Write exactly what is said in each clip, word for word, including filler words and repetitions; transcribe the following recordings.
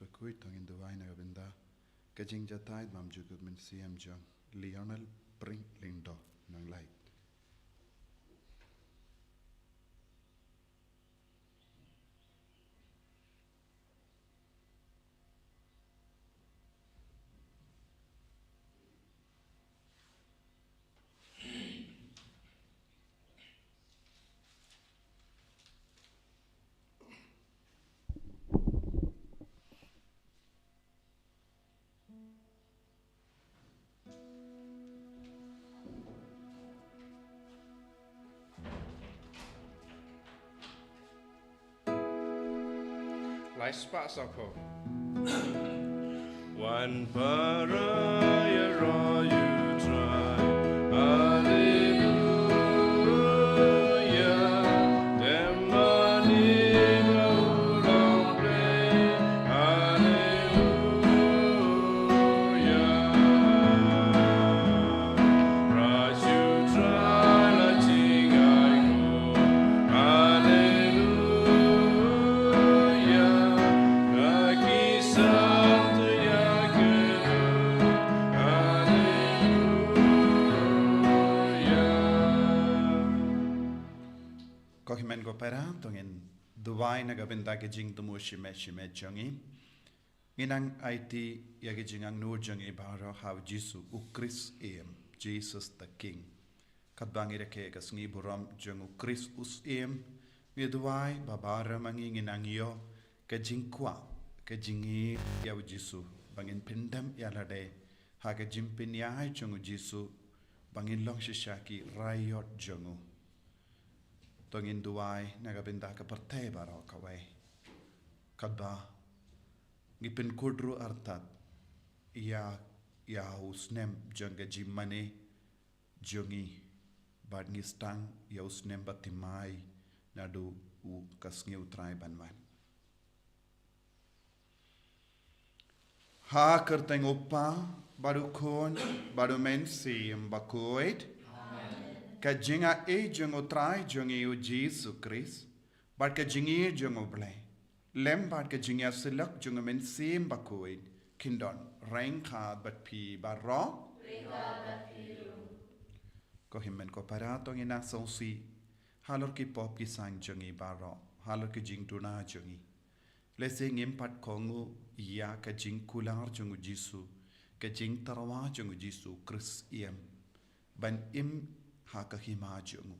Bakhuid, to ngin duwai na ka bynta ka jingjatai bymjukut mynsiem jong Lionel Pring Lyngdoh Nonglait. Lai spah sako. Wan para ïaroh ïa U Trai. Haleluya. Dem mane ba u long blei. Haleluya. Rai shu Trai la jingaikhun. Haleluya. Ka ki sam tu ïa ka lut. Haleluya. Ko hynmen ko para, to ngin duwai na ka bynta ka jingthmu shimet shimet jong ngi. Ngi nang aiti ïa ka jingangnud jong ngi baroh ha U Jisu U Khrist Syiem, Jesus the King. Katba ngi rakhe ka sngi burom jong U Khrist u Syiem, ngi duwai ba baroh ma ngi ngin nang ïoh ka jingkwah, ka jingïeit ïa U Jisu, ba ngin pyndem ïa lade ha ka jingpynïaid jong U Jisu, ba ngin long shisha ki raiot jong u. To ngin duwai na ka bynta ka pyrthei baroh kawei. Katba ngi pynkut ruh artat ïa, ïa u snem jong ka jingmane jong ngi, bad ngi sdang ïa u snem ba thymmai naduh u ka sngi U Trai ban wan. Ha ka kyrteng U Kpa, bad U Khun, bad U Mynsiem Bakhuid. Amen. Ka jingaiei jong U Trai jong ngi U Jisu Khrist, bad ka jingïeit jong U Blei, lem bad ka jingïasyllok jong U Mynsiem Bakhuid, kin don ryngkat bad phi baroh. Ryngkat bad phi ruh. Ko hynmen ko para, to ngin nang sngewsih halor ki pop ki saiñ jong ngi baroh, halor ki jingduna jong ngi. Lehse ngim pat kohnguh ïa ka jingkular jong U Jisu, ka jingtyrwa jong U Jisu Khrist Syiem ban im ha ka hima jong u.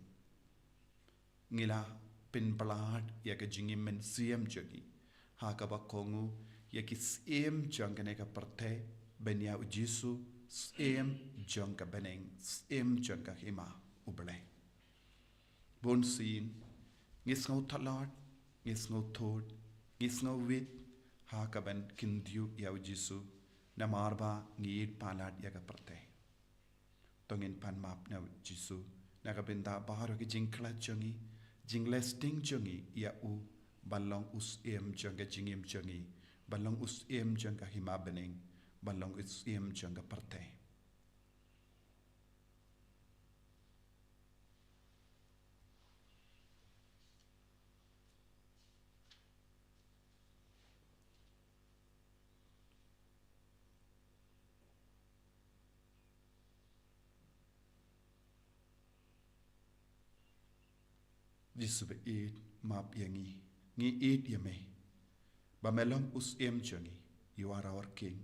Ngi la pynbha ïa ka jingim mynsiem jong ngi ha kaba kohnguh ïa ki syiem jong kane ka pyrthei ban ïa U Jisu, Syiem jong ka bneng, Syiem jong ka hima U Blei. Bunsien ngi sngew tlot, ngi sngew thut, ngi sngew wit ha kaban kyntiew ïa U Jisu, namar ba ngi ïeit palat ïa ka pyrthei. To ngin pan map na U Jisu na ka bynta baroh ki jingkhlad jong ngi, jingleh sting jong ngi ïa u ban long u Syiem jong ka jingim jong ngi, ban long u Syiem jong ka hima bneng, ban long u Syiem jong ka pyrthei. Jisu ba ïeit, map ïa ngi. Ngi ïeit ïa me ba me long u Syiem jong ngi. You are our King.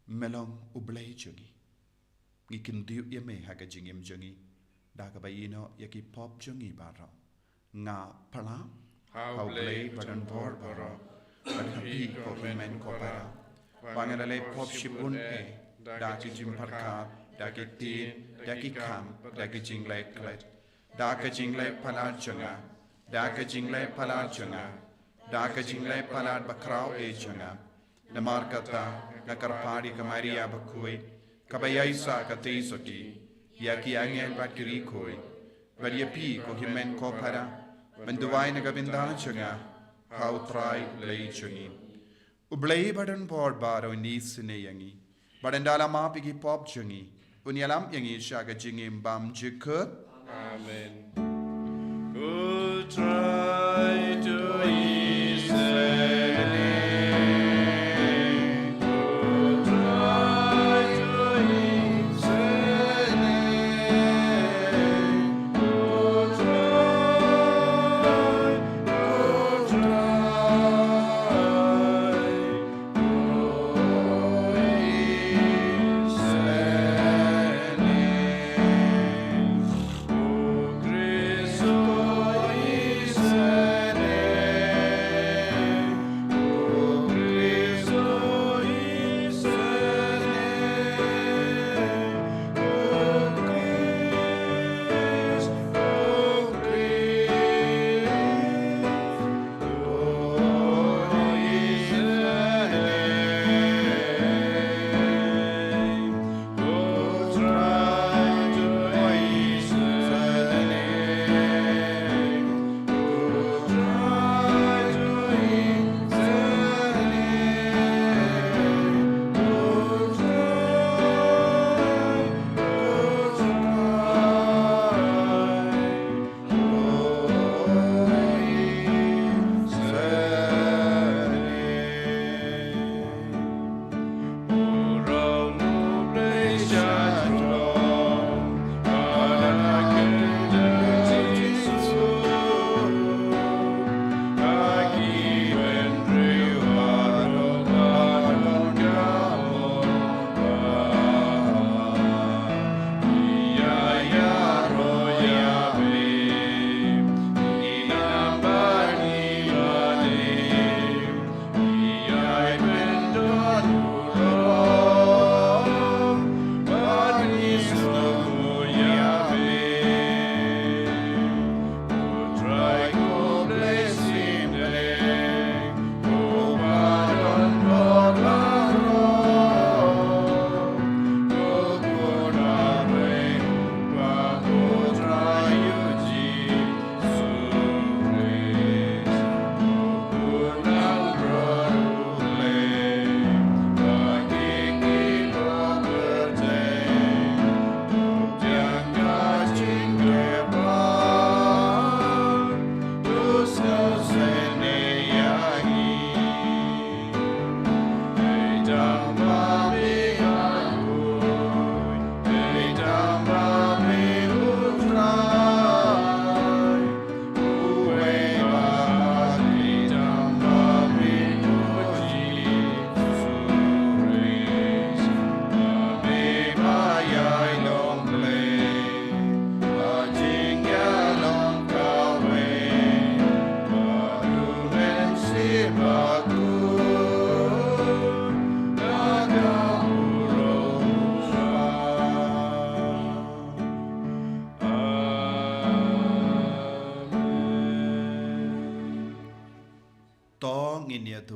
Me long U Blei jong ngi. Ngi kyntiew ïa me ha ka jingim jong ngi da kaba ïehnoh ïa ki pop jong ngi baroh. Nga phla ha U Blei badonbor baroh, bad ha phi ko hynmen ko para, ba nga la leh pop shibun eh, da ki jingpyrkhat, da ki ktien, da ki kam, da ki jingleh klet, da ka jingleh palat jong nga, da ka jingleh palat jong nga, da ka jingleh palat bakhraw eh jong nga. Namar kata nga kyrpad ïa ka Maria bakhuid, kaba ïaisah ka tei sotti, ïa ki angel bad ki riewkhuid, bad ïa phi ko hynmen ko para, ban duwai na ka bynta jong nga ha U Trai U Blei jong ngi. U Blei badonbor baroh un isynei ïa ngi bad un da la map ïa ki pop jong ngi, un ïalam ïa ngi sha ka jingim bymjukut. Amen. U Trai to isynei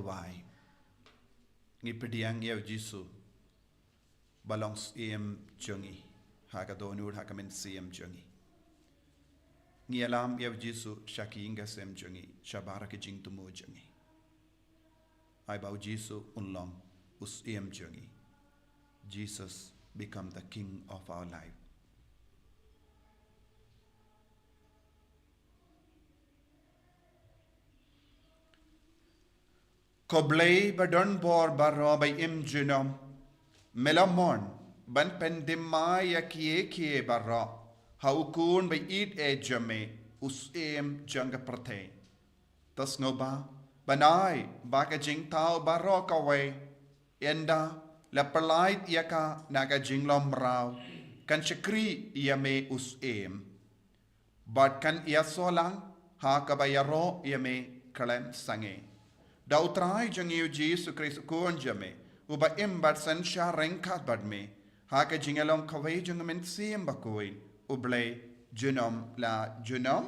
Bai. Ngi pdiang ïa u Jisu ba long Syiem jong ngi, ha ka dohnud ha ka mynsiem jong ngi. Ngi ïalam ïa u Jisu sha ki ïing ki sem jong ngi, shabar ki jingthmu jong ngi. Ai ba u Jisu un long u Syiem jong ngi. Jesus become the King of our life. Ko Blei ba don bor baroh ba im junom, me la mon ban pyndem ïa kiei kiei baroh ha u Khun ba ïeit jong me, u Syiem jong ka pyrthei. Te sngewbha ban ai ba ka jingthaw baroh kawei, ynda la pyllait ïa ka na ka jinglong mraw, kan shakri ïa me u Syiem. Bad kan ïasoh lang ha kaba ïaroh ïa me khlem sangeh. Da u Trai jong ngi u Jisu Khrist u Khun jong me, uba im bad synshar ryngkat bad me, ha ka jingïalong kawei jong ka Mynsiem Bakhuid, U Blei junom la junom.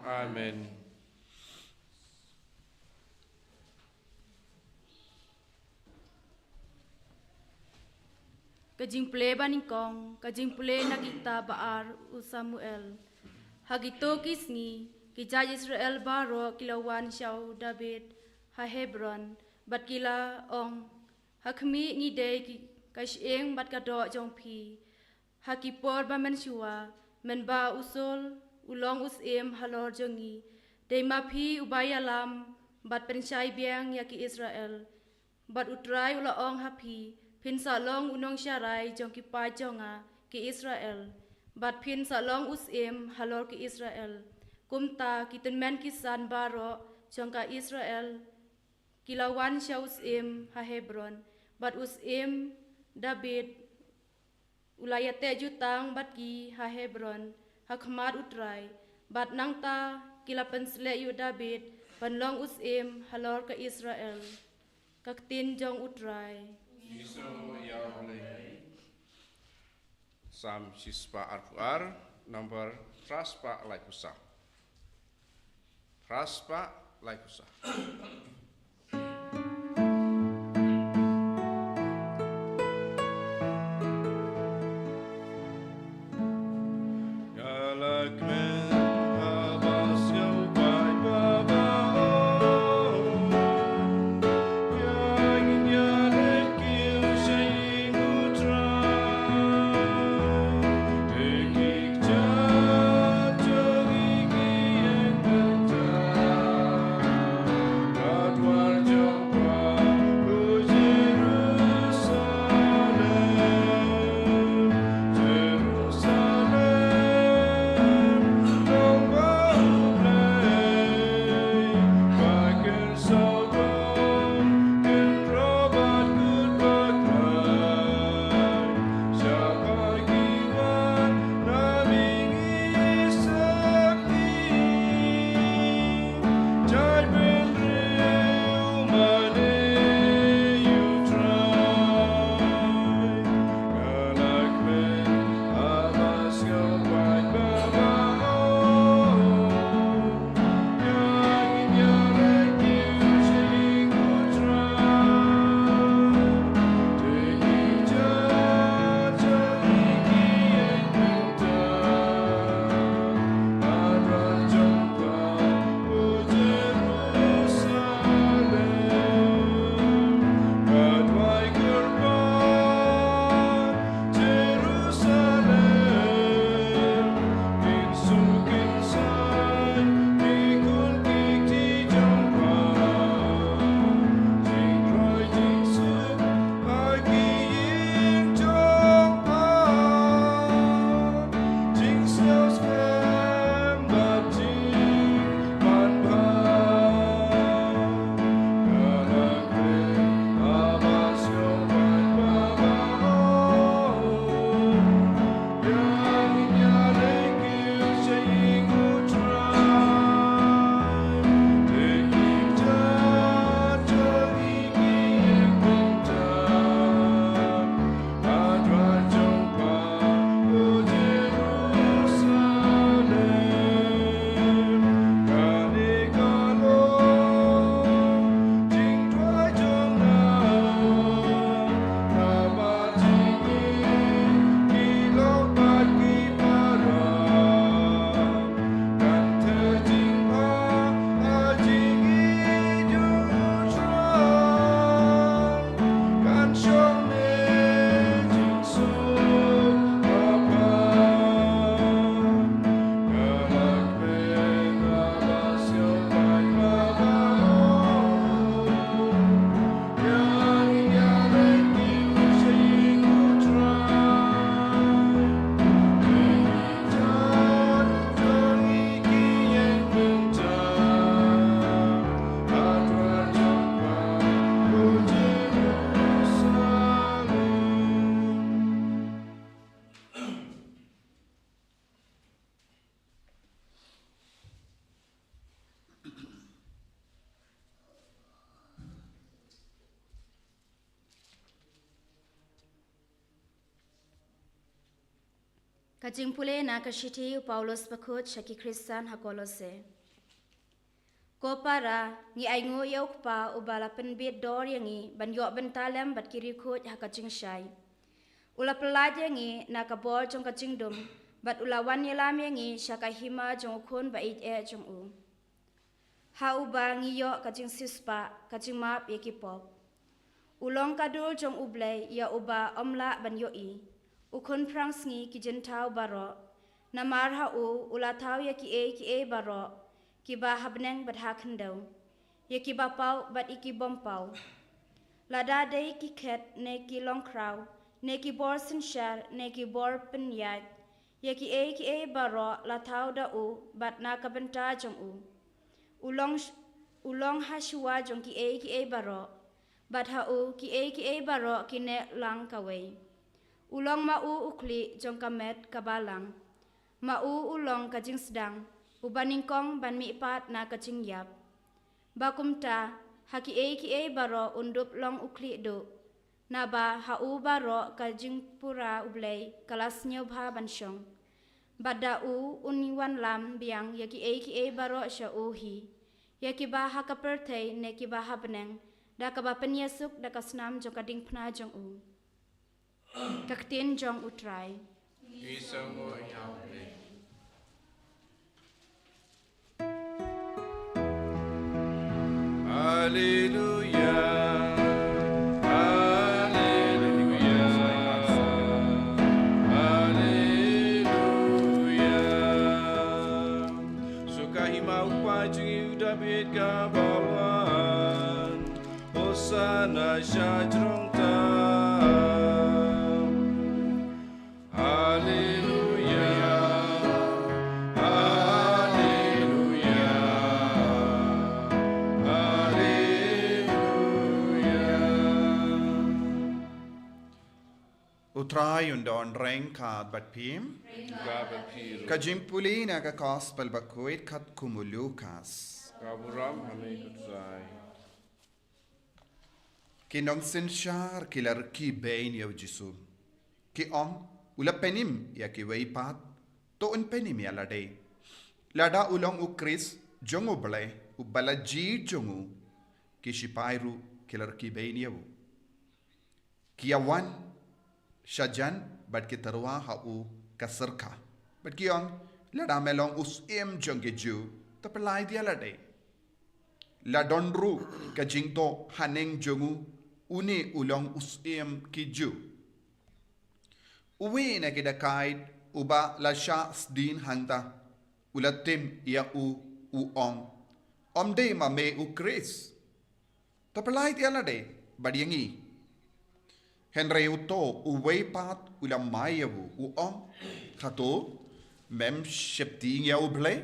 Amen. Ka jingpule banyngkong, ka jingpule na ki kitab ba ar u Samuel. Ha kito ki sngi, ki jait Israel baroh ki la wan sha u David ha Hebron, bad ki la ong, ha khmih ngi dei ki, ka shyieng bad ka doh jong phi. Ha ki por ba mynshuwa, mynba u Saul u long u syiem halor jong ngi, dei ma phi uba ïalam bad pynshai biang ïa ki Israel. Bad u Trai u la ong ha phi, phin sa long u nongsharai jong ki paid jong nga ki Israel. Bad phin sa long u syiem halor ki Israel. Kumta ki tymmen ki san baroh jong ka Israel ki la wan sha u syiem ha Hebron. Bad u syiem David u la ïateh jutang bad ki ha Hebron, ha khmat u Trai, bad nangta ki la pynsleh ïa u David ban long u syiem halor ka Israel. Ka ktien jong u Trai. Jisu ïa u Blei. Salm shispah arphew ar, number phraspah laiphew saw. Phraspah laiphew saw. Ka jingpule na ka shithi u Paulus bakhuid sha ki Khristan ha Kolose. Ko para, ngi ainguh ïa u Kpa uba la pynbit dor ïa ngi ban ïoh bynta lem bad ki riewkhuid ha ka jingshai. U la pyllait ïa ngi na ka bor jong ka jingdum, bad u la wan ïalam ïa ngi sha ka hima jong u Khun ba ïeit eh jong u. Ha uba ngi ïoh ka jingsiewspah, ka jingmap ïa ki pop. U long ka dur jong U Blei ïa uba ym lah ban ïohi. U khun phrang sngi ki jingthaw baroh. Namar ha u, u la thaw ïa kiei kiei baroh, kiba ha bneng bad ha khyndew, ïa kiba paw bad ïa ki bym paw. Lada dei ki khet ne ki longkhraw, ne ki bor synshar ne ki bor pynïaid, ïa kiei kiei baroh la thaw da u bad na ka bynta jong u. U long, u long ha shuwa jong kiei kiei baroh, bad ha u kiei kiei baroh ki neh lang kawei. U long ma u u khlieh jong ka met kaba lang. Ma u u long ka jingsdang, uba nyngkong ban mihpat na ka jingïap. Ba kumta, ha kiei kiei baroh un dup long u khlieh duh. Naba ha u baroh ka jingpura U Blei ka la sngewbha ban shong. Bad da u un wan lam biang ïa kiei kiei baroh sha u hi, ïa kiba ha ka pyrthei ne kiba ha bneng, da kaba pynïasuk da ka snam jong ka diengphna jong u. Ka ktien jong U Trai. Ngi sngewnguh ïa U Blei. Haleluya, haleluya, haleluya. Suk ha hima U Kpa jong ngi u Dabid kaba wan. Hosana sha jrong tam. Haleluya, haleluya, haleluya. U Trai un don ryngkat bad phi. Ryngkat bad phi ruh. Ka jingpule na ka Gospel bakhuid katkum u Lukas. Ka burom ha me ko Trai. Ki nongsynshar ki la rkhie beiñ ïa u Jisu. Ki ong, u la pynim ïa kiwei pat, to un pynim ïa lade. Lada u long u Khrist jong U Blei, uba la jied jong u, ki shipai ruh ki la rkhie beiñ ïa u. Ki ïa wan shajan bad ki tyrwa ha u ka syrkha. Bad ki ong, lada me long u Syiem jong ki Jiw, to pyllait ïa lade. La don ruh ka jingdoh haneng jong u, une u long u Syiem ki Jiw. Uwei na ki dakait uba la shah sdien hangta, u la tim ïa u, u ong, ym dei ma me u Khrist? To pyllait ïa lade bad ïa ngi. Hynrei uto uwei pat u la mih ïa u, u ong, hato mem sheptieng ïa U Blei,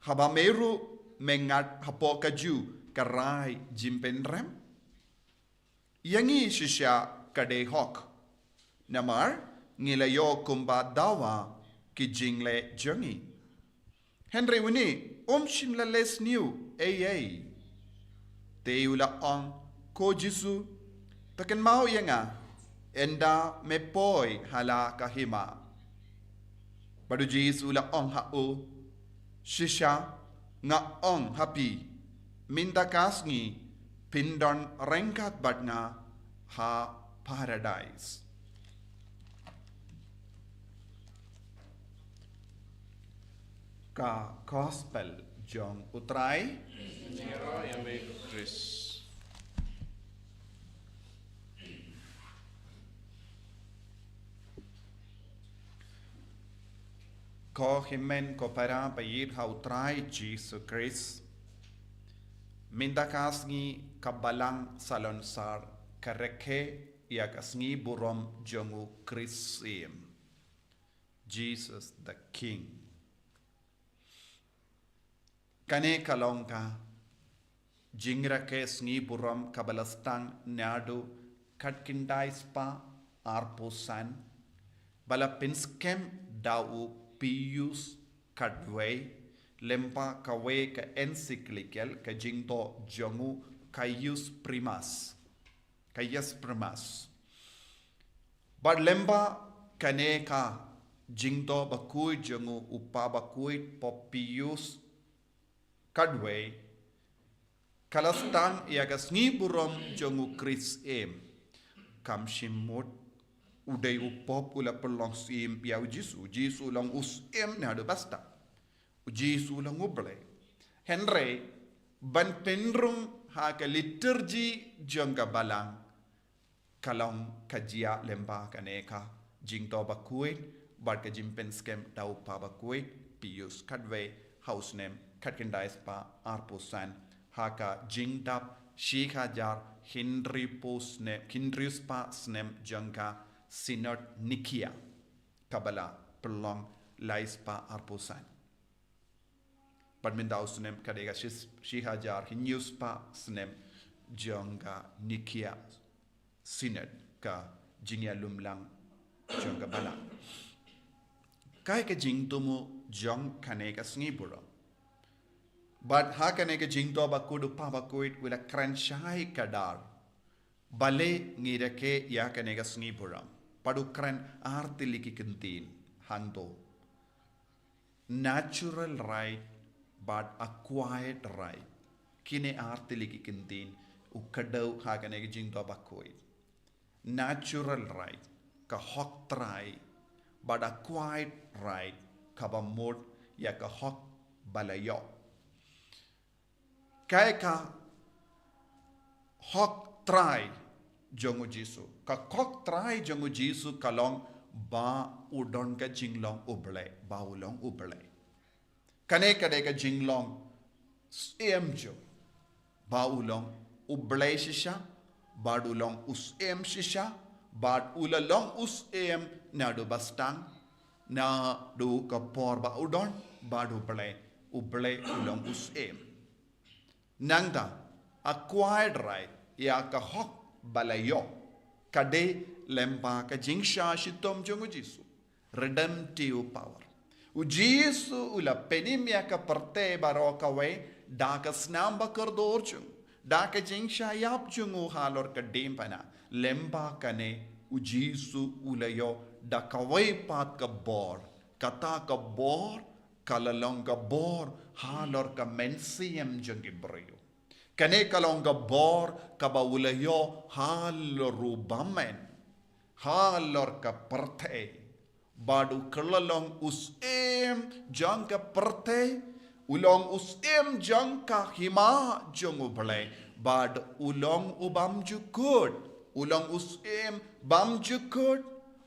haba me ruh me ngat hapoh kajuh ka rai jingpynrem? Ïa ngi shisha ka dei hok. Namar ngi la ïoh kumba dawa ki jingleh jong ngi. Hynrei une um shym la leh sniew ei ei. Te u la ong, ko Jisu, to kynmaw ïa nga ynda me poi ha la ka hima. Bad u Jisu u la ong ha u, shisha nga ong ha phi, mynta ka sngi phin don ryngkat bad nga ha Paradais. Ka Gospel jong U Trai. Ïaroh ïa me ko Khrist. Ko hynmen ko para ba ïeit ha U Trai Jisu Khrist. Mynta ka sngi ka Balang Salonsar ka rakhe ïa ka sngi burom jong u Khrist Syiem. Jesus the King. Kane ka long ka jingrakhe sngi burom kaba la sdang naduh khatkhyndai spah arphew san, ba la pynskhem da u Pius khatwei, lyngba kawei ka encyclical, ka jingdoh jong u Caius Primus. Caius Primus. Bad lyngba kane ka Jingthoh bakhuid jong u Pa bakhuid Pope Pius khatwei ka la sdang ïa ka sngi burom jong u Khrist Syiem. Kam shym mut u dei u Pope u la pynlong syiem ïa u Jisu. U Jisu u long u Syiem naduh ba sdang. U Jisu u long u Blei. Hynrei ban pynrung ha ka liturgi jong ka Balang ka long ka jia lyngba kane ka jingthoh bakhuid bad ka jingpynskhem da u Pa bakhuid Pius khatwei ha u snem khatkhyndai spah arphew san ha ka jingdap shi hajar hynriewphew snem, hynriew spah snem jong ka Synod Nicaea kaba la pynlong lai spah arphew san. Bad mynta u snem ka dei ka shi, shi hajar hynñiew spah snem jong ka Nicaea Synod, ka jingïalumlang jong ka Balang. Kaei ka jingthmu jong kane ka sngi burom? Bad ha kane ka jingthoh bakhuid u Pa bakhuid u la kren shai kdar. Balei ngi rakhe ïa kane ka sngi burom? Bad u kren ar tylli ki kyntien hangto: natural right bad acquired right. Kine ar tylli ki kyntien u kdew ha kane ka jingthoh bakhuid. Natural right, ka hok trai, bad acquired right, kaba mut ïa ka hok ba la ïoh. Kaei ka hok trai jong u Jisu? Ka hok trai jong u Jisu ka long ba u don ka jinglong u Blei, ba u long u Blei. Kane ka dei ka jinglong Syiem jong u, ba u long u Blei shisha, bad u long u Syiem shisha, bad u la long u Syiem naduh ba sdang, naduh ka por ba u don bad u Blei, u Blei u long u Syiem. Nangta, acquired right, ïa ka hok ba la ïoh, ka dei lyngba ka jingshah shitom jong u Jisu. Redemptive power. U Jisu u la pynim ïa ka pyrthei baroh kawei da ka snam ba kordor jong u, da ka jingshah ïap jong u halor ka diengphna. Lyngba kane u Jisu u la ïoh da kawei pat ka bor. Kata ka bor ka la long ka bor halor ka mynsiem jong ki briew. Kane ka long ka bor kaba u la ïoh halor u bymman, halor ka pyrthei. Bad u kylla long u Syiem jong ka pyrthei, u long u Syiem jong ka hima jong u Blei, bad u long u bymjukut, u long u Syiem bymjukut,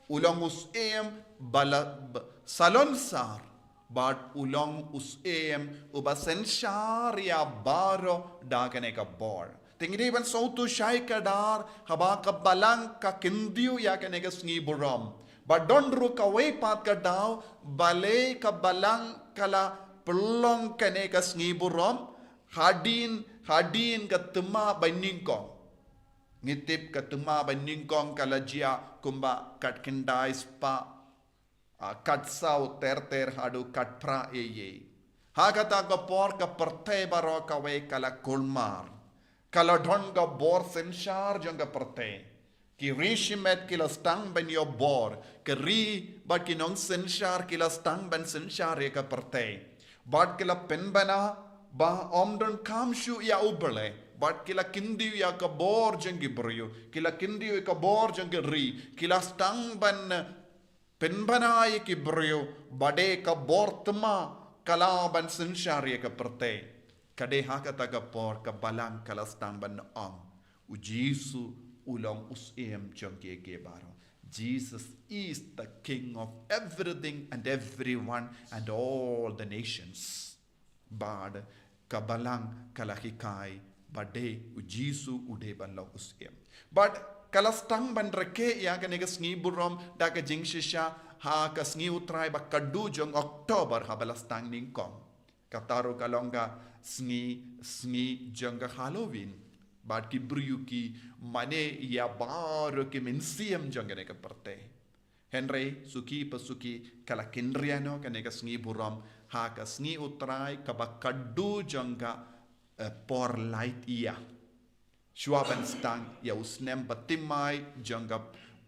u long u Syiem ba la b-, salonsar, bad u long u Syiem uba synshar ïa baroh da kane ka bor. Te ngi dei ban sngewthuh shai kdar haba ka Balang ka kyntiew ïa kane ka sngi burom. Ba don ruh kawei pat ka daw, balei ka Balang ka la pynlong kane ka sngi burom hadien, hadien ka thma ba nyngkong. Ngi tip ka thma ba nyngkong ka la jia kumba khatkhyndai spah Ah, khatsaw ter ter haduh khatphra ei ei. Ha kata ka por ka pyrthei baroh kawei ka la kulmar. Ka la don ka bor synshar jong ka pyrthei. Ki ri shimet ki la sdang ban ïoh bor. Ki ri bad ki nongsynshar ki la sdang ban synshar ïa ka pyrthei. Bad ki la pynbna ba ym donkam shuh ïa U Blei. Bad ki la kyntiew ïa ka bor jong ki briew. Ki la kyntiew ïa ka bor jong ki ri. Ki la sdang ban pynbna ïa ki briew, ba dei ka bor thma ka lah ban synshar ïa ka pyrthei. Ka dei ha kata ka por ka Balang ka la sdang ban ong, U Jisu u long u Syiem jong kiei kiei baroh. Jesus is the King of everything and everyone and all the nations. Bad ka Balang ka la hikai ba dei U Jisu u dei ban long u Syiem. Bad ka la sdang ban rakhe ïa kane ka sngi burom da ka jingshisha ha ka sngi U Trai ba khatduh jong October haba la sdang nyngkong. Kata ruh ka long ka sngi, sngi jong ka Halloween. Bad ki briew ki mane ïa baroh ki mynsiem jong kane ka pyrthei. Hynrei suki pa suki ka la kynriah noh kane ka sngi burom ha ka sngi U Trai kaba khatduh jong ka, eh, por lait ïa. Shuwa ban sdang ïa u snem ba thymmai jong ka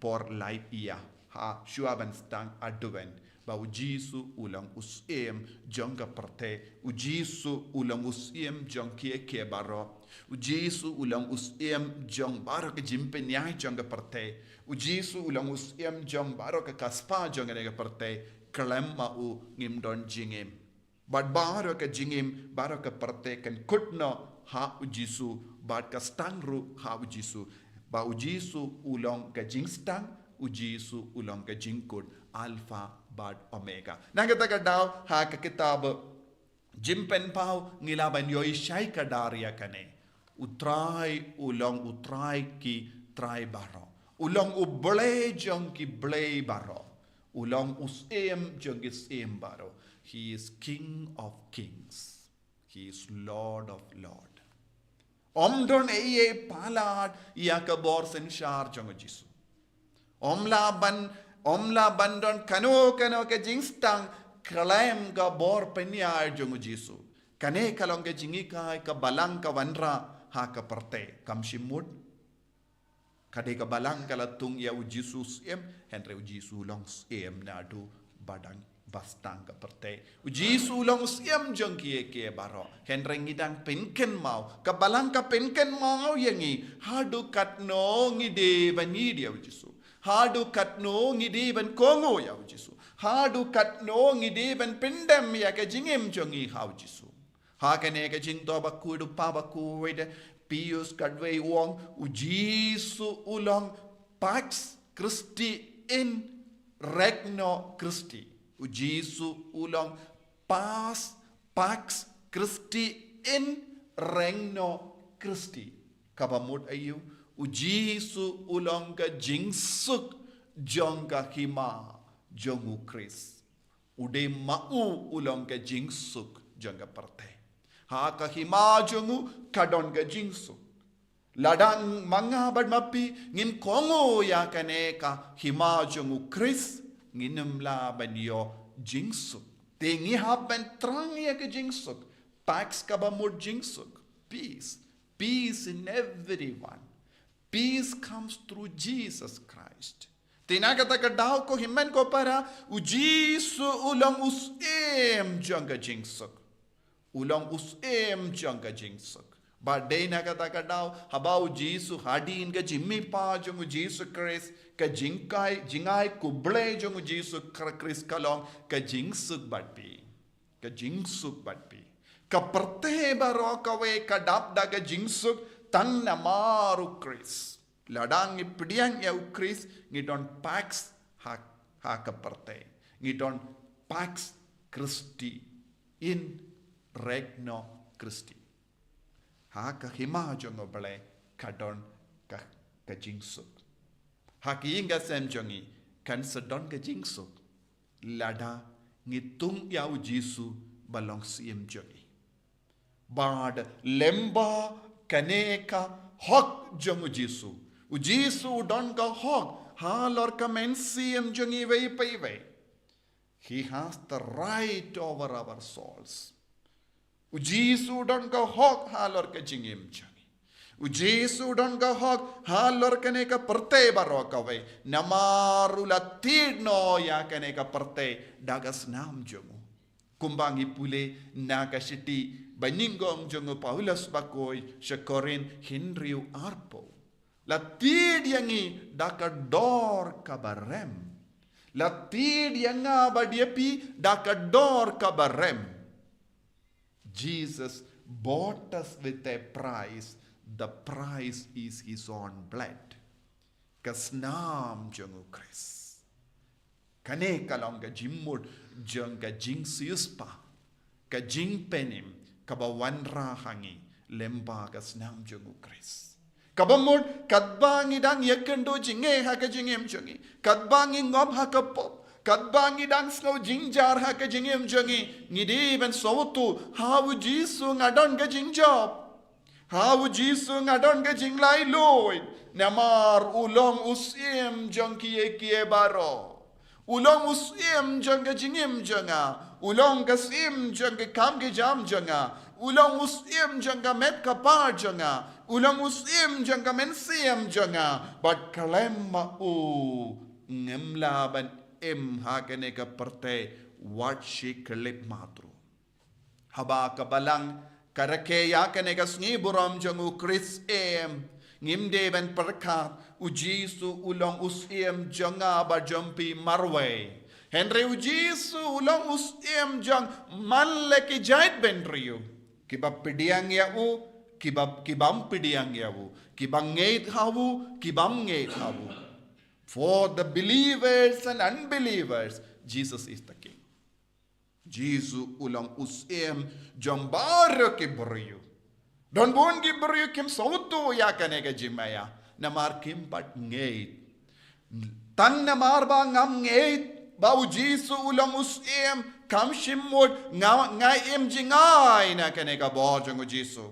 por lait ïa. Ha, shuwa ban sdang Advent. Ba u Jisu u long u syiem jong ka pyrthei. U Jisu u long u syiem jong kiei kiei baroh. U Jisu u long u syiem jong baroh ka jingpynïaid jong ka pyrthei. U Jisu u long u syiem jong baroh ka kaspah jong kane ka pyrthei. Khlem ma u ngim don jingim. Bad baroh ka jingim, baroh ka pyrthei kan kut noh ha u Jisu, bad ka sdang ruh ha u Jisu. Ba u Jisu u long ka jingstad, u Jisu u long ka jingkut, Alpha bad Omega. Na kata ka daw ha ka kitab Jingpynpaw ngi lah ban ïohi shai kdar ïa kane. U Trai u long u Trai ki trai baroh. U long u Blei jong ki blei baroh. U long u Syiem jong ki syiem baroh. He is King of kings. He is Lord of lords. Ym don ei ei palat ïa ka bor synshar jong u Jisu. Ym lah ban, ym lah ban don kano kano ka jingstad khlem ka bor pynïaid jong u Jisu. Kane ka long ka jinghikai ka Balang ka wanrah ha ka pyrthei. Kam shym mut. Ka dei ka Balang ka la tung ïa u Jisu syiem, hynrei u Jisu long syiem naduh ba dang ba sdang ka pyrthei. U Jisu long syiem jong kiei kiei baroh. Hynrei ngi dang pynkynmaw. Ka Balang ka pynkynmaw ïa ngi. Haduh katno ngi dei ban ïeit ïa u Jisu. Haduh katno ngi dei ban kohnguh ïa u Jisu. Haduh katno ngi dei ban pyndem ïa ka jingim jong ngi ha u Jisu. Ha kane ka jingthoh ba khuid u Papa bakhuid Pius ka dwei u ong u Jisu u long Pax Christi in Regno Christi. U Jisu u long Pax, Pax Christi in Regno Christi. Kaba mut aïu, u Jisu u long ka jingsuk jong ka hima jong u Khrist. U dei ma u u long ka jingsuk jong ka pyrthei. Ha ka hima jong u ka don ka jingsuk. Lada ma nga bad ma phi ngim kohnguh ïa kane ka hima jong u Khrist, ngin ym lah ban ïoh jingsuk. Te ngi hap ban thrang ïa ka jingsuk. Pax kaba mut jingsuk. Peace. Peace in everyone. Peace comes through Jesus Christ. Te na kata ka daw ko hynmen ko para, u Jisu u long u syiem jong ka jingsuk. U long u syiem jong ka jingsuk. Ba dei na kata ka daw, haba u Jisu hadien ka jingmihpat jong u Jisu Khrist, ka jingkai, jingai khublei jong u Jisu Khrist ka long ka jingsuk bad phi. Ka jingsuk bad phi. Ka pyrthei baroh kawei ka dap da ka jingsuk tang namar u Khrist. Lada ngi pdiang ïa u Khrist, ngi don Pax ha, ha ka pyrthei. Ngi don Pax Christi in Regno Christi. Ha ka hima jong u Blei ka don ka, ka jingsuk. Ha ka ïing ka sem jong ngi kan sa don ka jingsuk. Lada ngi tung ïa u Jisu ba long syiem jong ngi. Bad lyngba kane ka hok jong u Jisu. U Jisu u don ka hok halor ka mynsiem jong ngi iwei pa iwei. He has the right over our souls. U Jisu u don ka hok halor ka jingim jong ngi. U Jisu u don ka hok halor kane ka pyrthei baroh kawei. Namar u la thied noh ïa kane ka pyrthei da ka snam jong u. Kumba ngi pule na ka shithi ba nyngkong jong u Paulus bakhuid sha Korinth hynriew arphew. La thied ïa ngi da ka dor kaba rem. La thied ïa nga bad ïa phi da ka dor kaba rem. Jesus bought us with a price. The price is his own blood. Ka snam jong u Khrist. Kane ka long ka jingmut jong ka jingsiewspah, ka jingpynim kaba wanrah ha ngi lyngba ka snam jong u Khrist. Kaba mut katba ngi dang ïakynduh jingeh ha ka jingim jong ngi, katba ngi ngop ha ka pop, katba ngi dang sngew jynjar ha ka jingim jong ngi, ngi dei ban sngewthuh ha u Jisu nga don ka jingjop. Ha u Jisu nga don ka jinglaitluid, namar u long u syiem jong kiei kiei baroh. U long u syiem jong ka jingim jong nga. U long ka syiem jong ka kam ka jam jong nga. U long u syiem jong ka met ka phad jong nga. U long u syiem jong ka mynsiem jong nga. Bad khlem ma u ngim lah ban im ha kane ka pyrthei wat shi khyllipmat ruh. Haba ka Balang ka rakhe ïa kane ka sngi burom jong u Khrist im, ngim dei ban pyrkhat, u Jisu u long u Syiem jong nga bad jong phi marwei. Hynrei u Jisu u long u Syiem jong man la ki jaitbynriew, kiba pdiang ïa u, kiba, kibym pdiang ïa u, kiba ngeit ha u, kibym ngeit ha u. For the believers and unbelievers, Jesus is the King. Jisu u long u Syiem jong baroh ki briew. Don bun ki briew kim sngewthuh ïa kane ka jingmaïa namar kim pat ngeit. Tang namar ba ngam ngeit ba u Jisu u long u Syiem, kam shym mut nga, nga im jngai na kane ka bor jong u Jisu.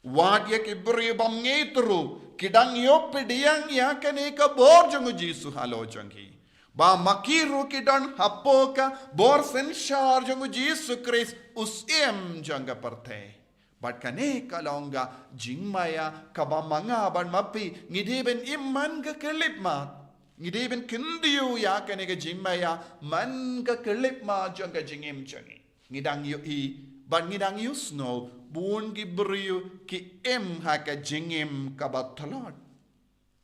Wat ïa ki briew bym ngeit ruh ki dang ïoh pdiang ïa kane ka bor jong u Jisu halor jong ki. Ba ma ki ruh ki don hapoh ka bor synshar jong u Jisu Khrist u Syiem jong ka pyrthei. Bad kane ka long ka jingmaïa kaba ma nga bad ma phi ngi dei ban im man ka khyllipmat. Ngi dei ban kyndit ïa kane ka jingmaïa man ka khyllipmat jong ka jingim jong ngi. Ngi dang ïohi bad ngi dang ïohsngew bun ki briew ki im ha ka jingim kaba tlot.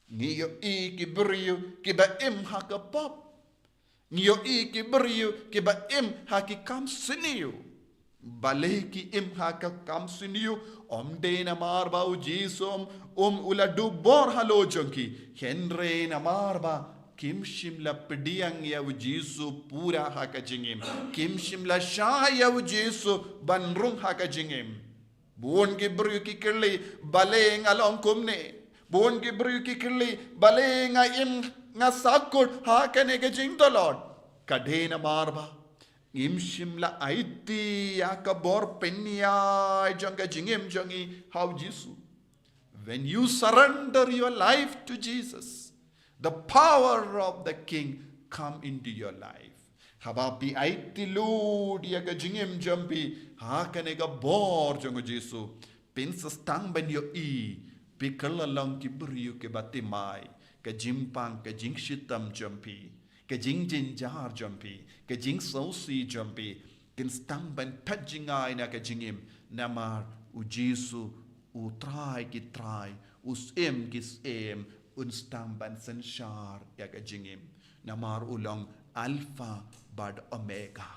Ngi ïohi ki briew kiba im ha ka pop. Ngi ïohi ki briew kiba im ha ki kam sniew. Balei ki im ha ka kam sniew? Ym dei namar ba u Jisu um, um u la duh bor halor jong ki. Hynrei namar ba kim shym la pdiang ïa u Jisu pura ha ka jingim. Kim shym la shah ïa u Jisu ban rung ha ka jingim. Bun ki briew ki kylli, balei nga long kumne? Bun ki briew ki kylli, balei nga im nga sahkut ha kane ka jingtlot? Ka dei namar ba ngim shym la aiti ïa ka bor pynïaid jong ka jingim jong ngi ha u Jisu. When you surrender your life to Jesus, the power of the King come into your life. Haba phi aiti lut ïa ka jingim jong phi ha kane ka bor jong u Jisu, phin sa sdang ban ïohi phi kylla long ki briew kiba thymmai. Ka jingpang, ka jingshitom jong phi, ka jingjynjar jong phi, ka jingsngewsih jong phi kin sdang ban thait jngai na ka jingim. Namar u Jisu u Trai ki trai, u Syiem ki syiem, un sdang ban synshar ïa ka jingim. Namar u long Alpha bad Omega.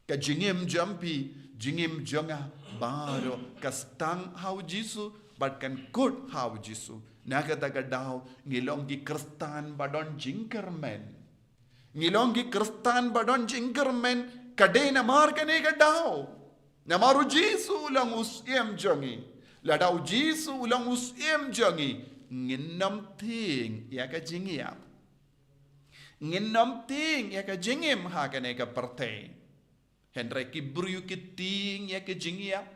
Ka jingim jong phi, jingim jong nga baroh ka sdang ha u Jisu bad kan kut ha u Jisu. Na kata ka daw ngi long ki Khristan ba don jingkyrmen. Ngi long ki Khristan ba don jingkyrmen ka dei namar kane ka daw. Namar u Jisu u long u Syiem jong ngi. Lada u Jisu u long u Syiem jong ngi, ngin nym tieng ïa ka jingïap. Ngin nym tieng ïa ka jingim ha kane ka pyrthei. Hynrei ki briew ki tieng ïa ka jingïap.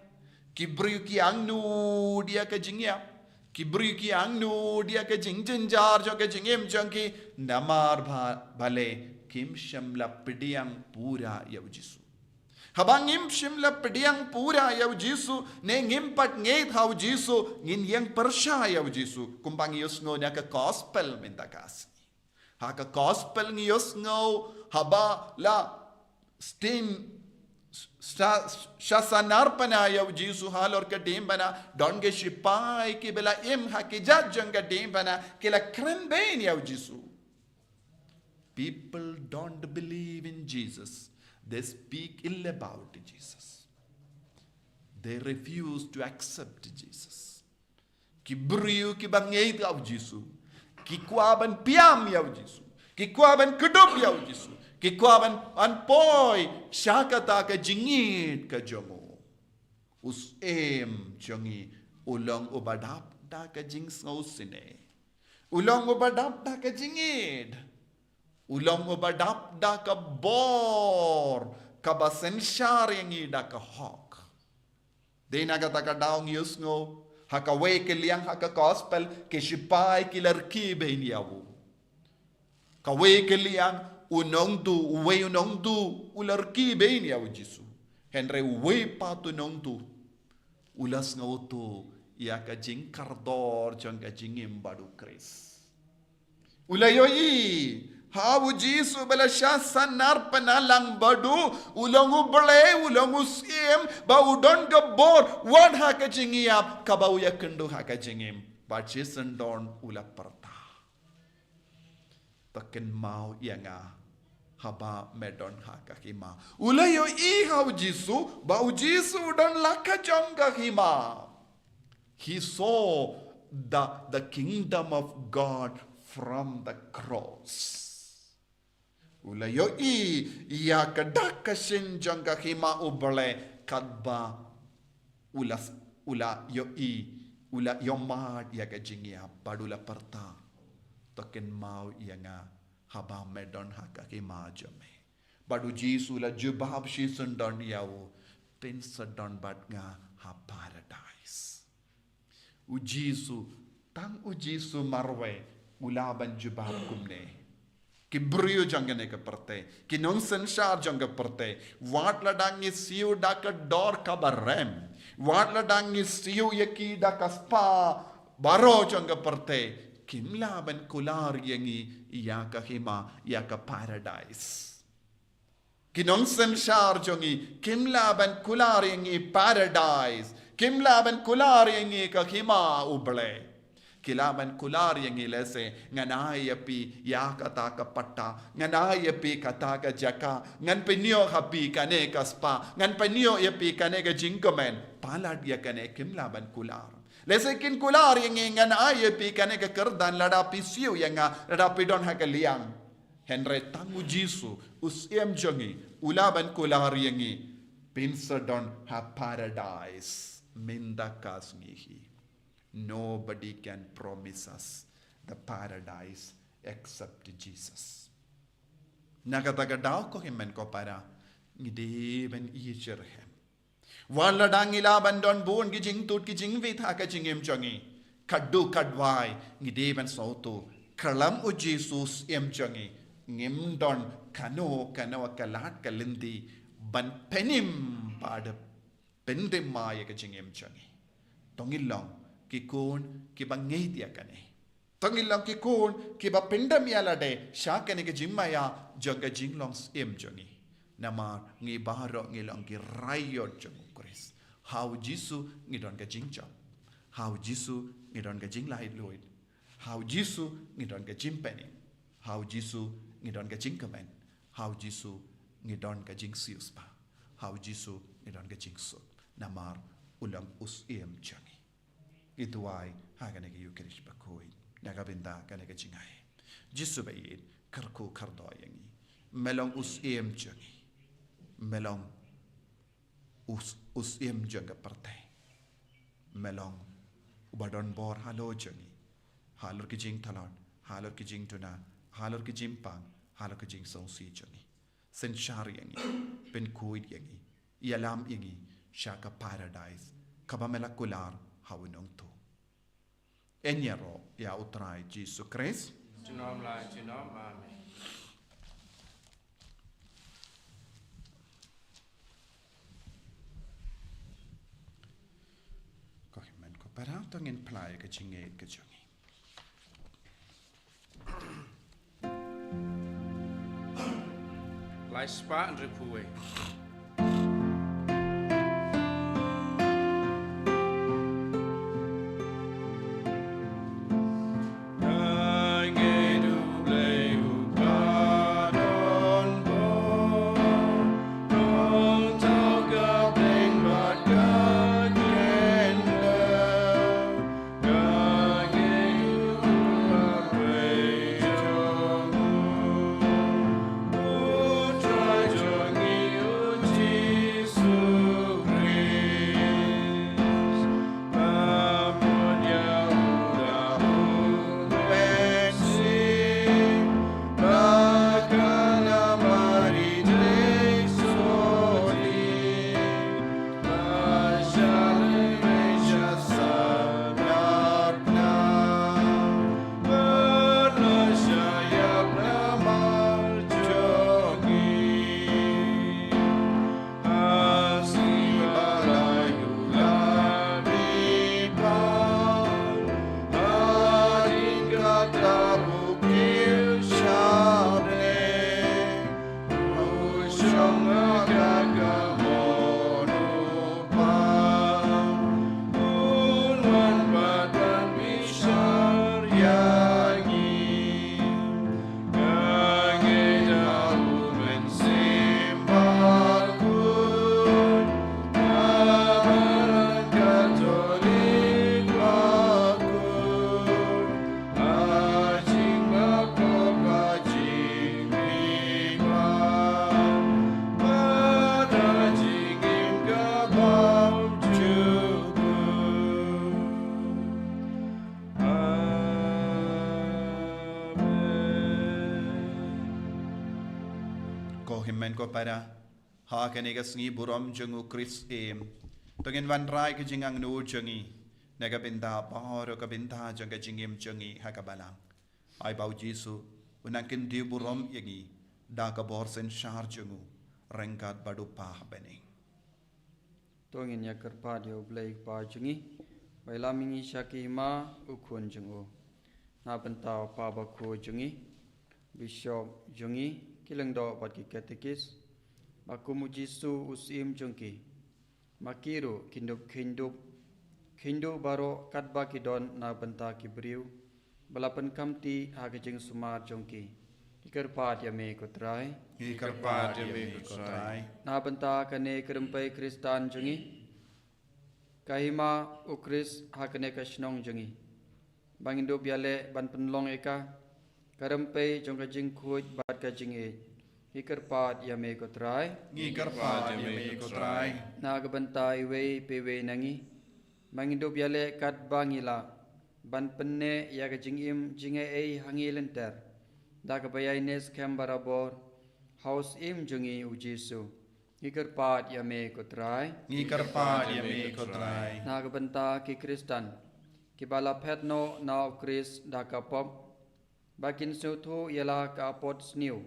Ki briew ki angnud ïa ka jingïap. Ki briew ki angnud ïa ka jingjynjar jong ka jingim jong ki. Namar ba, balei kim shym la pdiang pura ïa u Jisu. Haba ngim shym la pdiang pura ïa u Jisu, ne ngim pat ngeit ha u Jisu, ngin ïeng pyrshah ïa u Jisu. Kumba ngi ïohsngew na ka gospel mynta ka sngi. Ha ka gospel ngi ïohsngew haba la sting sha, sha sanar pana ïa u Jisu halor ka diengphna, don ki shipai kiba la im ha ki jait jong ka diengphna ki la kren bein ïa u Jisu. People don't believe in Jesus. They speak ill about Jesus. They refuse to accept Jesus. Ki briew kiba ngeit ïa u Jisu ki kwah ban pdiang ïa u Jisu, ki kwah ban kdup ïa u Jisu, ki kwah ban, ban poi sha kata ka jingngeit ka jong u. U Syiem jong ngi u long uba dap da ka jingsngewsih. U long uba dap da ka jingngeit. U long uba dap da ka bor kaba synshar ïa ngi da ka hok. Dei na kata ka daw ngi ïohsngew ha kawei ka liang ha ka gospel ki shipai ki la rkhie bein ïa u. Kawei ka liang u nongtuh, uwei u nongtuh u la rkhie bein ïa u Jisu. Hynrei uwei pat u nongtuh u la sngewthuh ïa ka jingkordor jong ka jingim bad u Khrist. U la ïohi Ha u Jisu ba la shah sanar pynlang bad u, u long u Blei, u long u Syiem, ba u don ka bor, wat ha ka jingïap, kaba u ïakynduh ha ka jingim. Bad shisien don u la pyrta. To kynmaw ïa nga, haba me don ha ka hima. U la ïohi ha u Jisu, ba u Jisu u don la ka jong ka hima. He saw the, the kingdom of God from the cross. U la ïohi ïa ka dak ka shin jong ka hima u Blei katba u la, u la ïohi, u la ïohmad ïa ka jingïap bad u la pyrta. To kynmaw ïa nga haba me don ha ka hima jong me. Bad u Jisu u la jubab shisien don ïa u, pynsa don bad nga ha paradais. U Jisu, tang u Jisu marwei, u lah ban jubab kumne. Ki briew jong kane ka pyrthei, ki nongsynshar jong ka pyrthei, wat la dang ngi siew da ka dor kaba rem, wat la dang ngi siew ïa ki da ka spah baroh jong ka pyrthei, kim lah ban kular ïa ngi ïa ka hima, ïa ka paradais. Ki nongsynshar jong ngi, kim lah ban kular ïa ngi paradais, kim lah ban kular ïa ngi ka hima u Blei. Ki lah ban kular ïa ngi lehse, ngan ai ïa phi ïa kata ka patta, ngan ai ïa phi kata ka jaka, ngan pynïoh ha phi kane ka spah, ngan pynïoh ïa phi kane ka jingkmen, palat ïa kane kim lah ban kular. Lehse kin kular ïa ngi ngan ai ïa phi kane ka kyrdan lada phi siew ïa nga, lada phi don ha ka liang. Hynrei tang u Jisu, u Syiem jong ngi, u lah ban kular ïa ngi, pynsa don ha paradais, mynta ka sngi hi. Nobody can promise us the paradise except Jesus. Na kata ka daw ko hynmen ko para, ngi dei ban ïeit sha u. Wat la dang ngi lah ban don bun ki jingtut ki jingwit ha ka jingim jong ngi. Katto katwai ngi dei ban sngewthuh, kyllum u Jisu Syiem jong ngi, ngim don kano kano ka lad ka lynti ban pynim bad pyndem ïa ka jingim jong ngi. To ngin long ki khun kiba ngeit ïa kane. To ngin long ki khun kiba pyndem ïa lade sha kane ka jingmaïa jong ka jinglong Syiem jong ngi. Namar ngi baroh ngi long ki raiot jong u Khrist. Ha u Jisu ngi don ka jingjop. Ha u Jisu ngi don ka jinglaitluid. Ha u Jisu ngi don ka jingpynim. Ha u Jisu ngi don ka jingkmen. Ha u Jisu ngi don ka jingsiewspah. Ha u Jisu ngi don ka jingsuk. Namar u long u Syiem jong ngi. Ngi duwai ha kane ka Ïukharist bakhuid na ka bynta kane ka jingai. Jisu ba ïeit, kyrkhu kyrdoh ïa ngi. Me long u Syiem jong ngi. Me long u, u Syiem jong ka pyrthei. Me long uba don bor halor jong ngi. Halor ki jingtlot, halor ki jingduna, halor ki jingpang, halor ki jingsngewsih jong ngi. Synshar ïa ngi, pynkhuid ïa ngi, ïalam ïa ngi sha ka paradais kaba me la kular ha u nongthoh. Ïaroh ïa u Trai Jisu Khrist. Junom la junom, amen. Ko hynmen ko para, to ngin phla ïa ka jingngeit ka jong ngi. Lai spah hynriewphew wei. Ko hynmen ko para, ha kane ka sngi burom jong u Khrist im, to ngin wanrah ïa ka jingangnud jong ngi na ka bynta baroh ka bynta jong ka jingim jong ngi ha ka balang. Ai ba u Jisu u nang kyntiew burom ïa ngi da ka bor synshar jong u ryngkat bad u Kpa ha bneng. To ngin ïa kyrpad ïa u Blei Kpa jong ngi, ba ïalam ïa ngi sha ki hima u Khun jong u. Na bynta u Kpa Bakhuid jong ngi, Bishop jong ngi, ki lyngdoh bad ki katekis, ba kum u Jisu u Syiem jong ki, ma ki ruh kin dup kheiñ dup, kheiñ dup baroh katba ki don na bynta ki briew ba la pynkhamti ha ka jingsumar jong ki. Ngi kyrpad ïa me ko Trai. Ngi kyrpad ïa me ko Trai. Na bynta kane ka rympei Khristan jong ngi, ka hima u Khrist ha kane ka shnong jong ngi, ba ngin dup ïaleh ban pynlong ïa ka ka rympei jong ka jingkhuid bad ka jingïeit. Ngi kyrpad ïa me ko Trai. Ngi kyrpad ïa me ko Trai. Na ka bynta iwei pa iwei na ngi, ba ngin dup ïaleh katba ngi lah ban pynneh ïa ka jingim jingaiei ha ngi lynter da kaba ïaineh skhem barabor ha u Syiem jong ngi u Jisu. Ngi kyrpad ïa me ko Trai. Ngi kyrpad ïa me ko Trai. Na ka bynta ki Khristan kiba la phet noh na u Khrist da ka pop, ba kin sngewthuh ïa la ka apot sniew,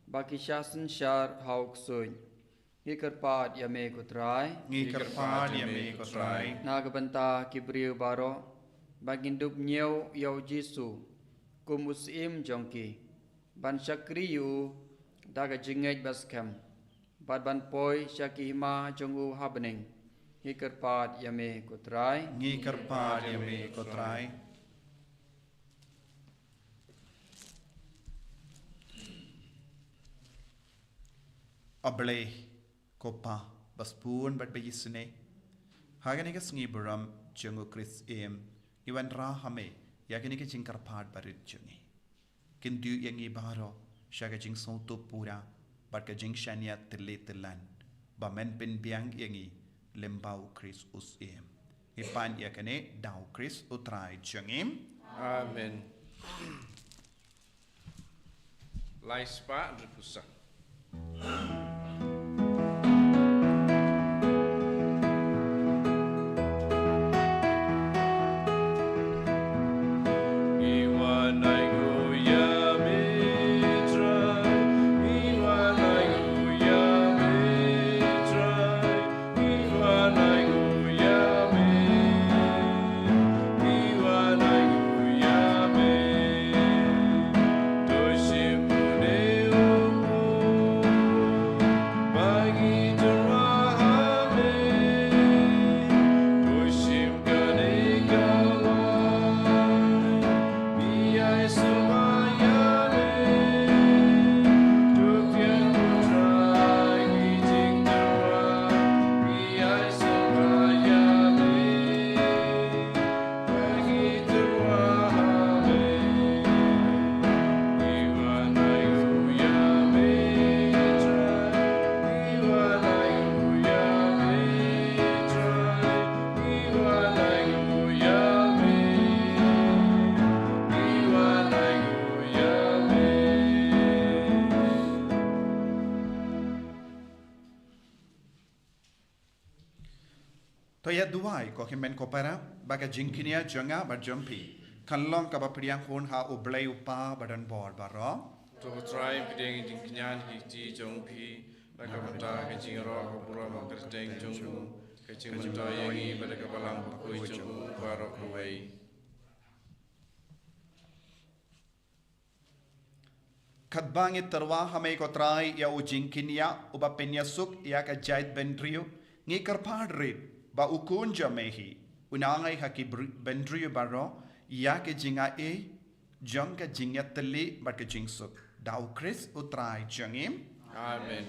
ba ki shah synshar ha u ksuid. Ngi kyrpad ïa me ko Trai. Ngi kyrpad ïa me ko Trai. Na ka bynta ki briew baroh, ba kin dup ñiew ïa u Jisu kum u Syiem jong ki, ban shakri ïa u da ka jingngeit ba skhem, bad ban poi sha ki hima jong u ha bneng. Ngi kyrpad ïa me ko Trai. Ngi kyrpad ïa me ko Trai. A Blei, ko Kpa ba sbun bad ba isynei, ha kane ka sngi burom jong u Khrist im, ngi wanrah ha me ïa kane ka jingkyrpad barit jong ngi. Kyntiew ïa ngi baroh sha ka jingsngewthuh pura bad ka jingshaniah tylli tyllan, ba men pynbiang ïa ngi lyngba u Khrist u Syiem. Ngi pan ïa kane da u Khrist u Trai jong ngi. Amen. Lai spah hynriewphew san. To ïa duwai ko hynmen ko para, ba ka jingkñia jong nga bad jong phi kan long kaba pdiang hun ha u Blei u Kpa badonbor baroh. To ko Trai, pdiang ïa ka jingkñia ha ki kti jong phi, na ka bynta ka jingïaroh ka burom ka kyrteng jong u, ka jingmyntoi ïa ngi bad ka balang bakhuid jong u baroh kawei. Katba ngi tyrwa ha me ko Trai ïa u jingkñia uba pynïasuk ïa ka jaid bynriew, ngi kyrpad rit ba u Khun jong me hi un ai ha ki br-, bynriew baroh ïa ka jingaiei jong ka jingïatylli bad ka jingsuk. Da u Khrist u Trai jong ngi. Amen.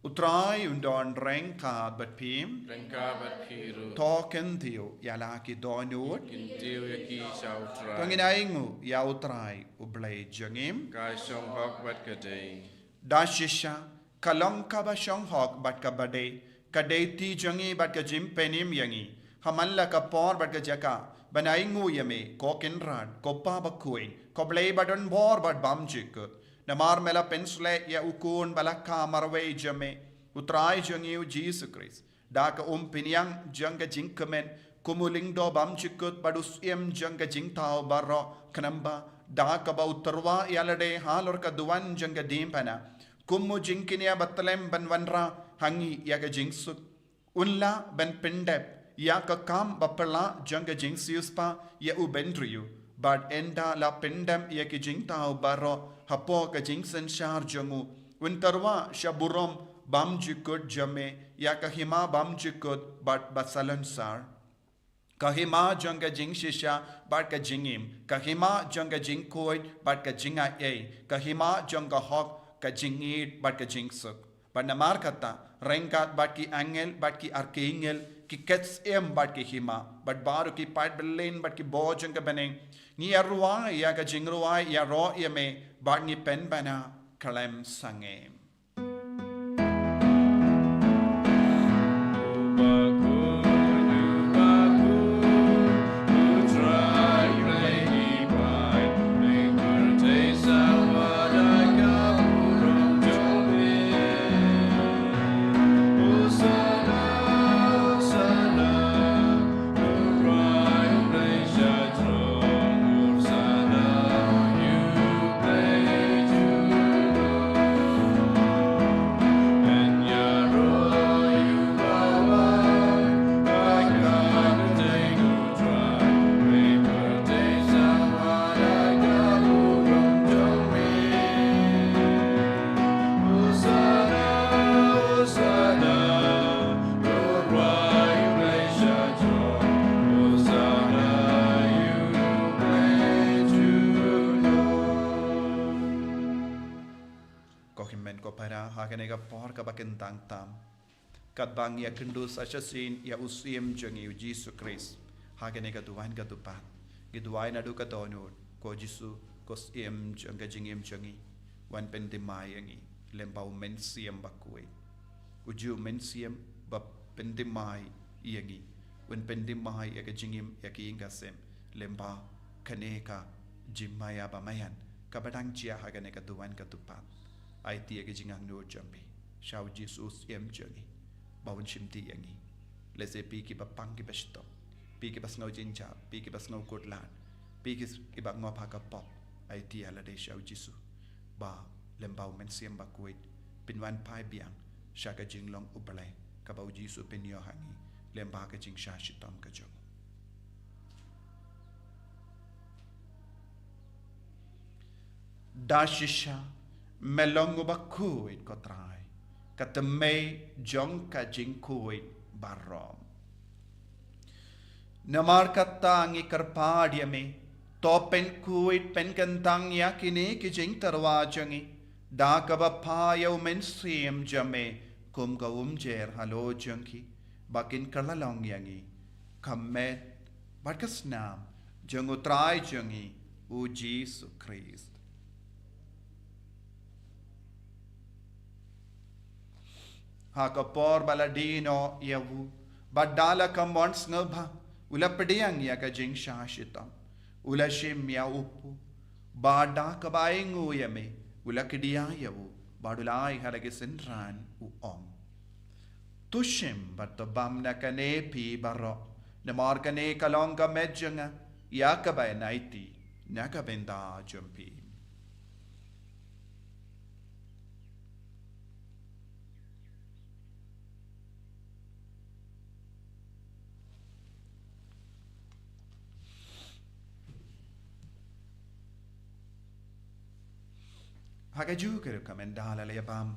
U Trai un don ryngkat bad phi. Ryngkat bad phi ruh. To kyntiew ïa la ki dohnud. Kyntiew ïa ki sha u Trai. To ngin ainguh ïa u Trai u Blei jong ngi. Ka shong hok bad ka dei. Da shisha ka long kaba shong hok bad kaba dei, ka dei ti jong ngi bad ka jingpynim ïa ngi, ha man la ka por bad ka jaka, ban ainguh ïa me, ko Kynrad, ko Kpa bakhuid, ko Blei badonbor bad bymjukut. Namar me la pynshlei ïa u Khun ba la kha marwei jong me, U Trai jong ngi U Jisu Khrist, da ka umphniang jong ka jingkmen, kum u lyngdoh bymjukut bad u syiem jong ka jingthaw baroh, khnang ba da kaba u tyrwa ïa lade halor ka duwan jong ka diengphna, kum u jingkñia ba tlem ban wanrah ha ngi ïa ka jingsuk. Un lah ban pyndep ïa ka kam ba phylla jong ka jingsiewspah ïa u bynriew, bad ynda la pyndep ïa ki jingthaw baroh hapoh ka jingsynshar jong u, un tyrwa sha burom bymjukut jong me ïa ka hima bymjukut bad ba salonsar, ka hima jong ka jingshisha bad ka jingim, ka hima jong ka jingkhuid bad ka jingai ei, ka hima jong ka hok, ka jingïeit bad ka jingsuk. Bad namar kata, ryngkat bad ki angel bad ki archangel, ki ksiem bad ki hima, bad baroh ki paid byllien bad ki bor jong ka bneng, ngi ïa rwai ïa ka jingrwai ïaroh ïa me, bad ngi pynbna khlem sangeh. Ko hynmen ko para, ha kane ka por kaba kyntang tam, katba ngi ïa kynduh sa shisien ïa u Syiem jong ngi U Jisu Khrist ha kane ka duwan ka dupat, ngi duwai naduh ka dohnud, ko Jisu, ko Syiem jong ka jingim jong ngi, wan pynthymmai ïa ngi lem bad u Mynsiem Bakhuid. U ju Mynsiem ba pynthymmai ïa ngi, un pynthymmai ïa ka jingim, ïa ka ïing ka sem, lem bad kane ka jingmaïa bamaian kaba dang jia ha kane ka duwan ka dupat. Aiti ïa ka jingangnud jong phi sha u Jisu Syiem jong ngi, ba un shimti ïa ngi. Lehse phi kiba pang kiba shitom, phi kiba sngew jynjar, phi kiba sngew kut lad, phi ki-, kiba ngop ha ka pop, aiti ïa lade sha u Jisu, ba lem bad u Mynsiem Bakhuid phin wan phai biang sha ka jinglong U Blei kaba u Jisu pynïoh ha ngi lem bad ka jingshah shitom ka jong u. Da shisha me long uba khuid, ko Trai, ka tymmen jong ka jingkhuid baroh. Namar kata ngi kyrpad ïa me, to pynkhuid pynkyntang ïa kine ki jingtyrwa jong ngi da kaba phah ïa u Mynsiem jong me kum ka umjer halor jong ki, ba kin kylla long ïa ngi ka met bad ka snam jong U Trai jong ngi U Jisu Khrist. Ha ka por ba la die noh ïa u, bad da la ka mon sngewbha, u la pdiang ïa ka jingshah shitom, u la shim ïa u pop, bad da kaba ainguh ïa me, u la kdiah ïa u, bad u la ai ha la ki synran, u ong: To shim bad to bam na kane phi baroh, namar kane ka long ka met jong nga, ïa kaba yn aiti na ka bynta jong phi. Ha kajuh ka rukom, ynda la ïa bam,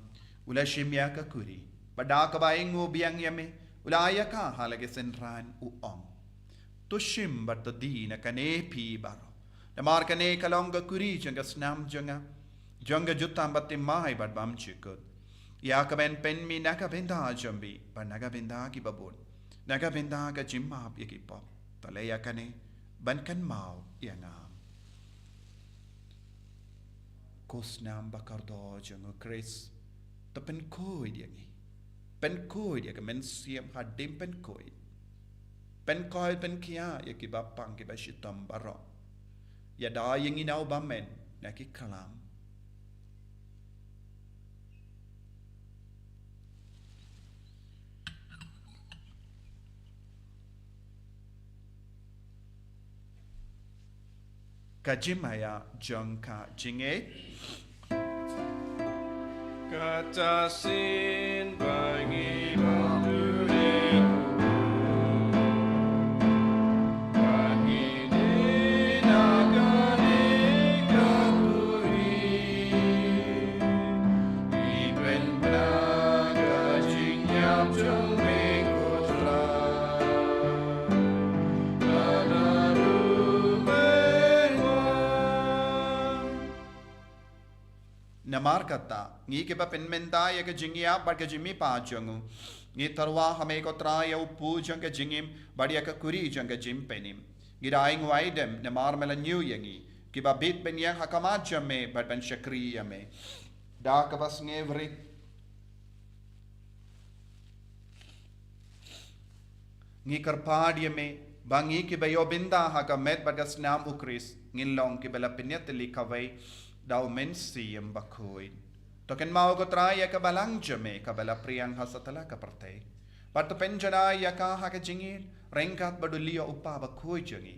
u la shim ïa ka kuri, bad da kaba ainguh biang ïa me, u la ai ïa ka ha la ki synran, u ong: To shim bad to die na kane phi baroh, namar kane ka long ka kuri jong ka snam jong nga, jong ka jutang bathymmai bad bymjukut, ïa kaba yn pynmih na ka bynta jong phi bad na ka bynta kiba bun, na ka bynta ka jingmap ïa ki pop. To leh ïa kane ban kynmaw ïa nga. Ko snam ba kordor jong U Khrist, to pynkhuid ïa ngi. Pynkhuid ïa ka mynsiem hadien pynkhuid. Pynkhuid, pynkhia ïa kiba pang kiba shitom baroh. Ïada ïa ngi na u bymman na ki khlam. Ka jingmaïa jong ka jingngeit. Kata shisien ba ngi bam duh ïa u, ba ngi dei na kane ka khuri, ngi pynbna ka jingïap jong me ko Trai. Kata ruh me wan. Namar kata, ngi kiba pynmynta ïa ka jingïap bad ka jingmihpat jong u, ngi tyrwa ha me ko Trai ïa u kpu jong ka jingim bad ïa ka khuri jong ka jingpynim. Ngi da ai nguai dem namar me la ñiew ïa ngi, kiba bit ban ïeng ha khmat jong me bad ban shakri ïa me. Da kaba sngewrit ngi kyrpad ïa me, ba ngi kiba ïoh bynta ha ka met bad ka snam u Khrist, ngin long kiba la pynïatylli kawei da u Mynsiem Bakhuid. To kynmaw ko Trai ïa ka balang jong me kaba la pdiang ha satlak ka pyrthei. Bad to pynjanai ïa ka ha ka jingïeit, ryngkat bad u Leo u kpa bakhuid jong ngi,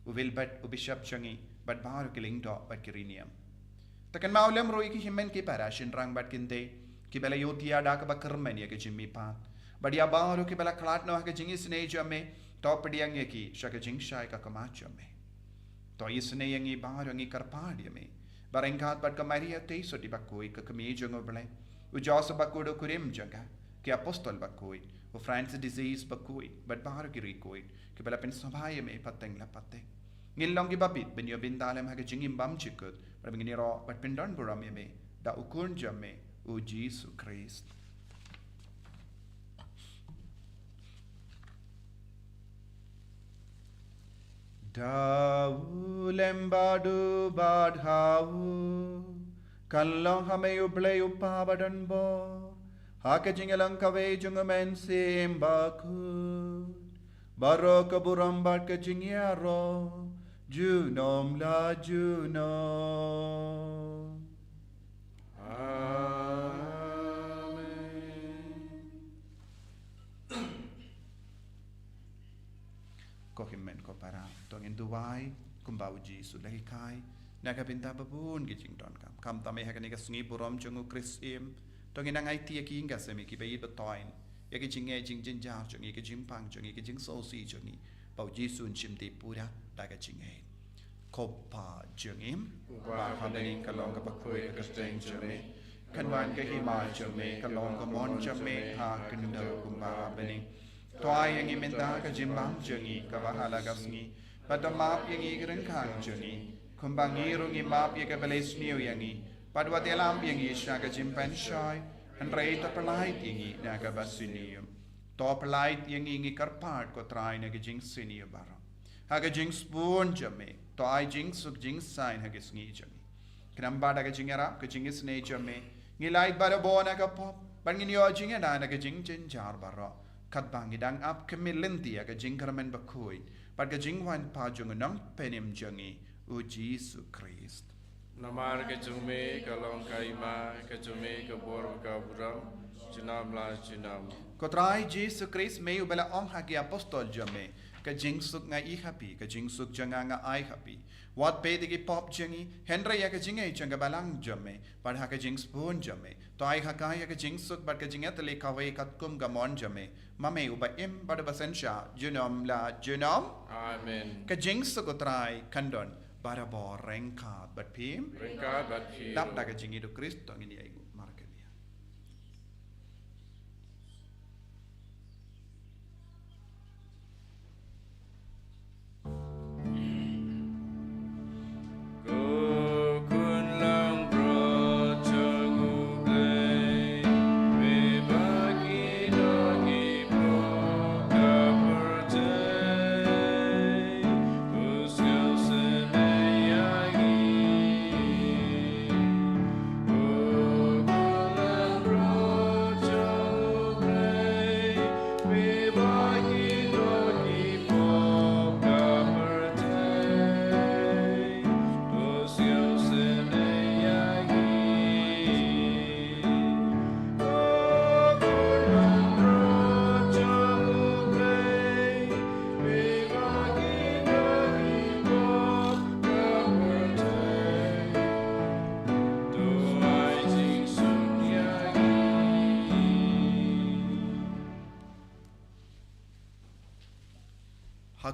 u Wilbert u bishop jong ngi, bad baroh ki lyngdoh bad ki riewniam. To kynmaw lem ruh ïa ki hynmen ki para shynrang bad kynthei, kiba la ïohthiah da kaba kyrmen ïa ka jingmihpat. Bad ïa baroh kiba la khlad noh ha ka jingisynei jong me, to pdiang ïa ki sha ka jingshai ka khmat jong me. To isynei ïa ngi baroh, ngi kyrpad ïa me, ba ryngkat bad ka Maria Theisotti bakhuid ka kmie jong u Blei, u Joseph bakhuid u kurim jong ka, ki apostol bakhuid, u Francis de Sales bakhuid, bad baroh ki riewkhuid kiba la pynsngewbha ïa me pateng la pateng, ngin long kiba bit ban ïoh bynta lem ha ka jingim bymjukut, bad ngin ïaroh bad pyndonburom ïa me da u Khun jong me, u Jisu Khrist. Da u lem bad u bad ha u, kan long ha me u Blei u Kpa badonbor, ha ka jingïalang kawei jong u Mynsiem Bakhuid, baroh ka burom bad ka jingïaroh junom la junom. Amen. Ko hynmen ko para, to ngin duwai kumba u Jisu u la hikai na ka bynta ba bun ki jingdonkam. Khamtam eh ha kane ka sngi burom jong u Khrist Im, to ngin nang aiti ïa ki ïing ki sem, ïa kiba ïeit ba thoiñ, ïa ki jingeh jingjynjar jong ngi, ïa ki jingpang jong ngi, ïa ki jingsngewsih jong ngi, ba u Jisu un shim tip pura da ka jingngeit. Ko Pa jong ngi uba ha bneng, ka long kaba khuid ka kyrteng jong me. Kan wan ka hima jong me, kan long ka mon jong me ha khyndew kumba ha bneng. To ai ïa ngi mynta ka jingbam jong ngi kaba ha la ka sngi. Bad to map ïa ngi ki ryngkang jong ngi, kumba ngi ruh ngi map ïa kiba la isniew ïa ngi. Bad wat ïalam ïa ngi sha ka jingpynshoi, hynrei to pyllait ïa ngi na kaba sniew. To pyllait ïa ngi, ngi kyrpad ko Trai, na ka jingsniew baroh. Ha ka jingsbun jong me, to ai jingsuk jingsaiñ ha ka sngi jong ngi. Khnang ba da ka jingïarap ka jingisynei jong me, ngi lait barabor na ka pop, bad ngin ïoh jingïada na ka jingjynjar baroh, katba ngi dang ap khmih lynti ïa ka jingkyrmen bakhuid bad ka jingwan pat jong u Nongpynim jong ngi, u Jisu Khrist. Namar ka jong me ka long ka hima, ka jong me ka bor ka burom, junom la junom. Ko Trai Jisu Khrist, me uba la ong ha ki apostol jong me, ka jingsuk nga ai ha phi, ka jingsuk jong nga nga ai ha phi. Wat peit ïa ki pop jong ngi, hynrei ïa ka jingngeit jong ka balang jong me. Bad ha ka jingsbun jong me, to ai ha ka ïa ka jingsuk bad ka jingïatylli kawei katkum ka mon jong me, ma me uba im bad uba synshar junom la junom. Amen. Ka jingsuk u Trai kan don barabor ryngkat bad phi. Ryngkat bad phi. Dap da ka jingïeit u Khrist to ngin ïa ïnguh markylliang.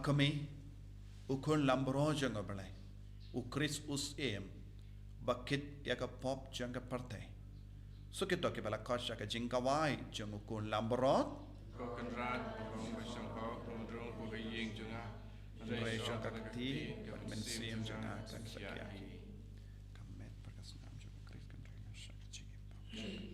Kmie, u khun lamro jong u Blei, u Khrist u Syiem, ba kit ïa ka pop jong ka pyrthei. Sa kito kiba la koit sha ka jingkawai jong u khun lamro. Ko Kynrad, ba ong ba shong ko, kum drong ko ka ïing jong nga. Hynrei shong ka kti, bad mynsiem jong nga kan sa ïa hi. Ka met bad ka snam jong u Khrist kan trei sha ka jingim. Amen.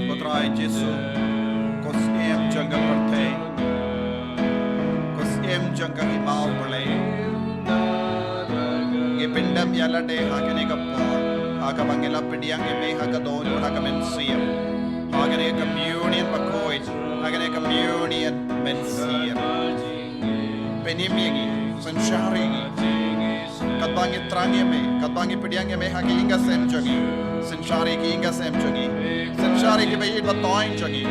Ko Trai Jisu, ko Syiem jong ka pyrthei, ko Syiem jong ka hima u Blei. Ngi pyndem ïa lade ha kane ka por, ha kaba ngi la pdiang ïa me ha ka dohnud ha ka mynsiem, ha kane ka communion bakhuid, ha kane ka communion mynsiem. Pynim ïa ngi, synshar ïa ngi. Katba ngi thrang ïa me, katba ngi pdiang ïa me ha ki ïing ki sem jong ngi. Synshar ïa ki ïing ki sem jong ngi. Synshar ïa kiba ïeit ba thoiñ jong ngi.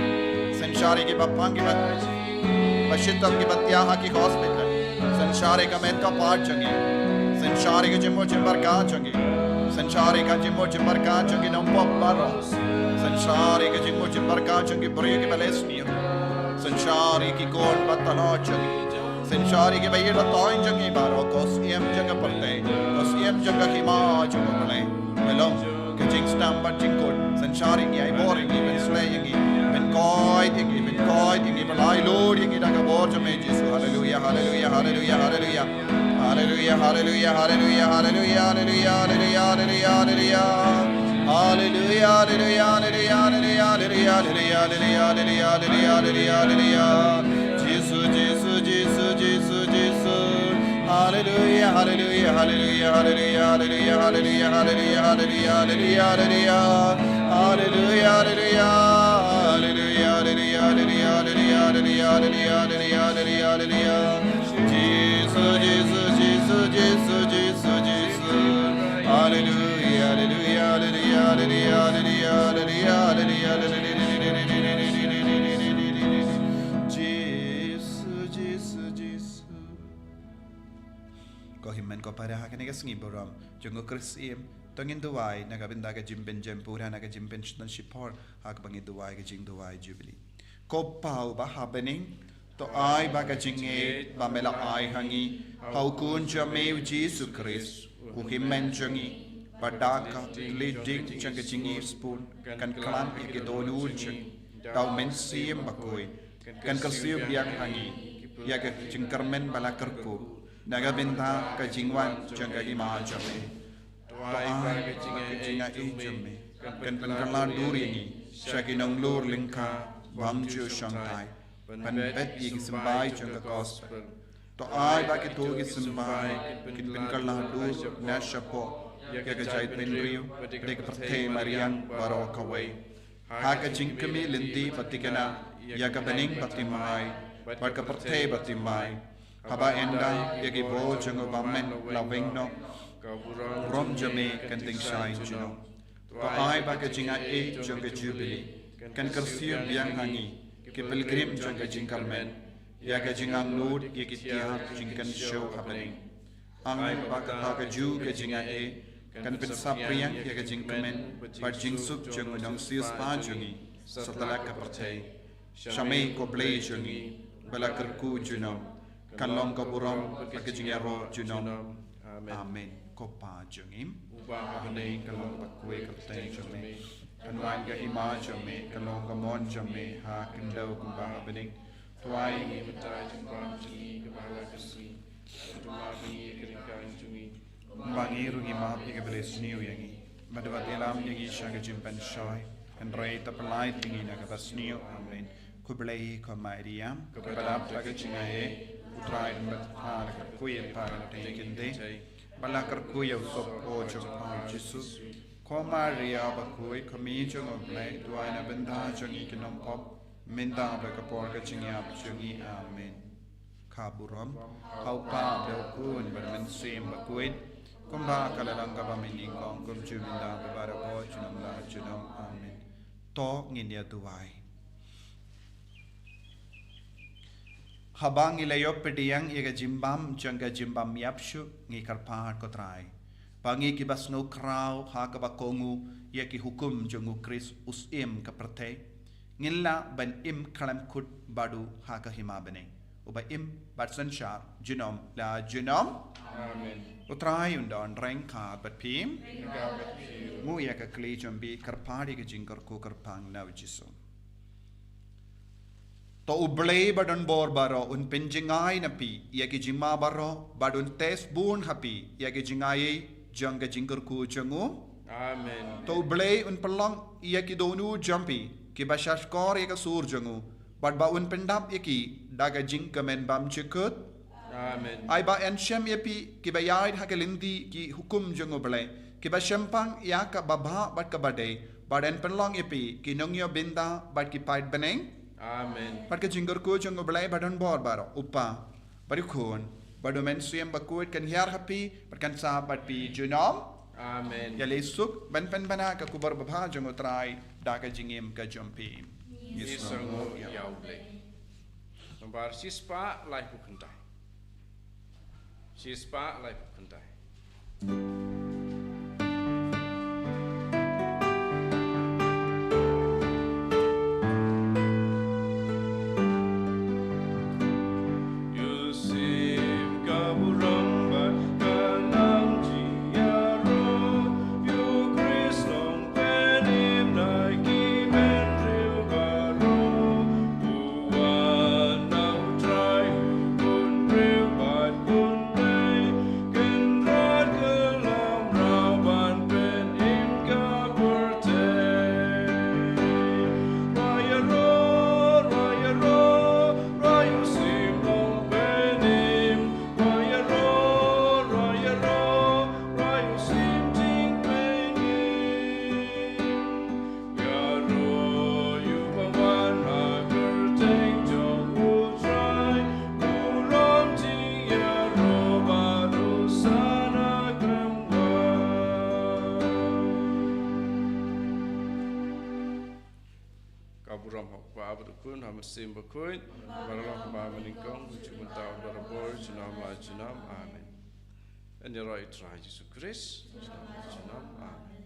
Synshar ïa kiba pang kiba, ba shitom kiba thiah ha ki hospital. Synshar ïa ka met ka phad jong ngi. Synshar ïa ka jingmut jingpyrkhat jong ngi. Synshar ïa ka jingmut jingpyrkhat jong ki nongpop baroh. Synshar ïa ka jingmut jingpyrkhat jong ki briew kiba leh sniew. Synshar ïa ki khun bad ki khynnah jong ngi. Synshar ïa kiba ïeit ba thoiñ jong ngi baroh, ko Syiem jong ka pyrthei, ko Syiem jong ka hima jong u Blei. Me long ka jingsdang bad jingkut. Synshar ïa ngi, ai bor ïa ngi, pynsleh ïa ngi, pynkoit ïa ngi, pynkoit ïa ngi, pynlait luid ïa ngi da ka bor jong me Jisu. Haleluia, haleluia, haleluia, haleluia. Haleluia, haleluia, haleluia, haleluia, haleluia, haleluia, haleluia, haleluia. Haleluia, haleluia, haleluia, haleluia, haleluia, haleluia, haleluia, haleluia, haleluia. Jisu, Jisu, Jisu, Jisu, Jisu. Haleluia, haleluia, haleluia, haleluia, haleluia, haleluia, haleluia, haleluia, haleluia, haleluia. Haleluia, haleluia, haleluia, haleluia, haleluia, haleluia, haleluia, haleluia, haleluia, haleluia. Jisu, Jisu, Jisu, Jisu, Jisu, Jisu. Haleluia, haleluia, haleluia, haleluia, haleluia, haleluia, haleluia. Jisu, Jisu, Jisu. Ko hynmen ko para ha kane ka sngi burom jong u Khrist Syiem. To ngin duwai na ka bynta ka jingpynjem pura na ka jingpynshittan shipor ha kaba ngi duwai ka jingduwai Jubilee. Ko Pa uba ha bneng, to ai ba ka jingngeit ba me la ai ha ngi ha u Khun jong me u Jisu Khrist, u hynmen jong ngi, ba da ka kylli ding jong ka jingïeit sbun kan khlad ïa ki dohnud jong ngi da u Mynsiem Bakhuid, kan kyrsiew biang ha ngi ïa ka jingkyrmen ba la kyrkhu na ka bynta ka jingwan jong ka Hima jong me. To ai ba ka jingaiei jong me kan pynkylla dur ïa ngi sha ki nonglor lyngkha bymjukshongthait ban bet ïa ki symbai jong ka Gospel. To ai ba kito ki symbai kin pynkylla dur na shapoh ïa ka jaitbynriew bad ïa ka pyrthei mariang baroh kawei, ha ka jingkmie lynti ba thikna ïa ka bneng ba thymmai bad ka pyrthei ba thymmai, haba ynda ïa ki bor jong u Bamon la weng noh, ka burom jong me kan tyngshaiñ junom. To ai ba ka jingaiei jong ka Jubilee kan kyrsiew biang ha ngi ki pilgrim jong ka jingkyrmen ïa ka jingangnud ïa ki tiar jingkynshew ha bneng. Ai ba kata kajuh ka jingaiei kan pynsaphriang ïa ka jingkmen bad jingsuk jong u nongsiewspah jong ngi satlak ka pyrthei. Sha me ko Blei jong ngi ba la kyrkhu junom, kan long ka burom bad ka jingïaroh junom. Amen. Amen. Ko Pa jong ngi uba ha bneng, kan long bakhuid ka kyrteng jong me, kan wan ka hima jong me, kan long ka mon jong me ha khyndew kumba ha bneng. To ai ïa ngi mynta ka jingbam jong ngi kaba la ka sngi, bad to map ïa ngi ïa ki ryngkang jong ngi, kumba ngi ruh ngi map ïa kiba la sniew ïa ngi. Bad wat ïalam ïa ngi sha ka jingpynshoi, hynrei to pyllait ïa ngi na kaba sniew. Amen. Khublei ko Maria, kaba dap da ka jingaiei, u Trai u don bad pha. La kyrkhu ïa pha ha ki kynthei, bad la kyrkhu ïa u sawkpoh jong pha u Jisu. Ko Maria bakhuid, ko Mei jong u Blei, duwai na bynta jong ngi ki nongpop, mynta bad ka por ka jingïap jong ngi. Amen. Ka burom ha u Kpa bad u Khun bad u Mynsiem Bakhuid, kumba ka la long kaba mynnyngkong, kumjuh mynta bad barabor, junom la junom. Amen. To ngin ïa duwai. Haba ngi la ïoh pdiang ïa ka jingbam jong ka jingbam ïap shuh, ngi kyrpad ko Trai ba ngi kiba sngewkhraw ha kaba kohnguh ïa ki hukum jong u Khrist u Syiem ka pyrthei, ngin lah ban im khlem kut bad u ha ka hima bneng, uba im bad synshar junom la junom. Amen. U Trai un don ryngkat bad phi. Ryngkat bad phi. Nguh ïa ka kli jong phi, kyrpad ïa ka jingkyrkhu kyrpang na u Jisu. To u Blei ba don bor baroh un pynjngai na phi ïa ki jingma baroh, bad un test bun ha phi ïa ki jingaiei jong ka jingkyrkhu jong u. Amen. To u Blei un pynlong ïa ki dohnud jong phi kiba shahshkor ïa ka sur jong u, bad ba un pyndap ïa ki da ka jingkmen bymjukut. Amen. Ai ba yn shem ïa phi kiba ïaid ha ka lynti ki hukum jong u Blei, kiba shemphang ïa kaba bha bad kaba dei, bad yn pynlong ïa phi ki nongïoh bynta bad ki paid bneng. Amen. Bad ka jingkyrkhu jong u Blei ba don bor baroh, u Kpa bad u Khun bad u Mynsiem Bakhuid, kan hiar ha phi bad kan sah bad phi junom. Amen. Ïaleh suk ban pynbna ka khubor babha jong u Trai da ka jingim ka jong phi. Ngi sngewnguh ïa u Blei. Nombar shispah laiphew khyndai. Shispah laiphew khyndai. Ka burom ha u Kpa bad u Khun, ha u Mynsiem Bakhuid, ba la long kumba mynnyngkong, kumjuh mynta, barabor, junom la junom. Amen. Ïaroh ïa u Trai Jisu Khrist. Junom. Amen.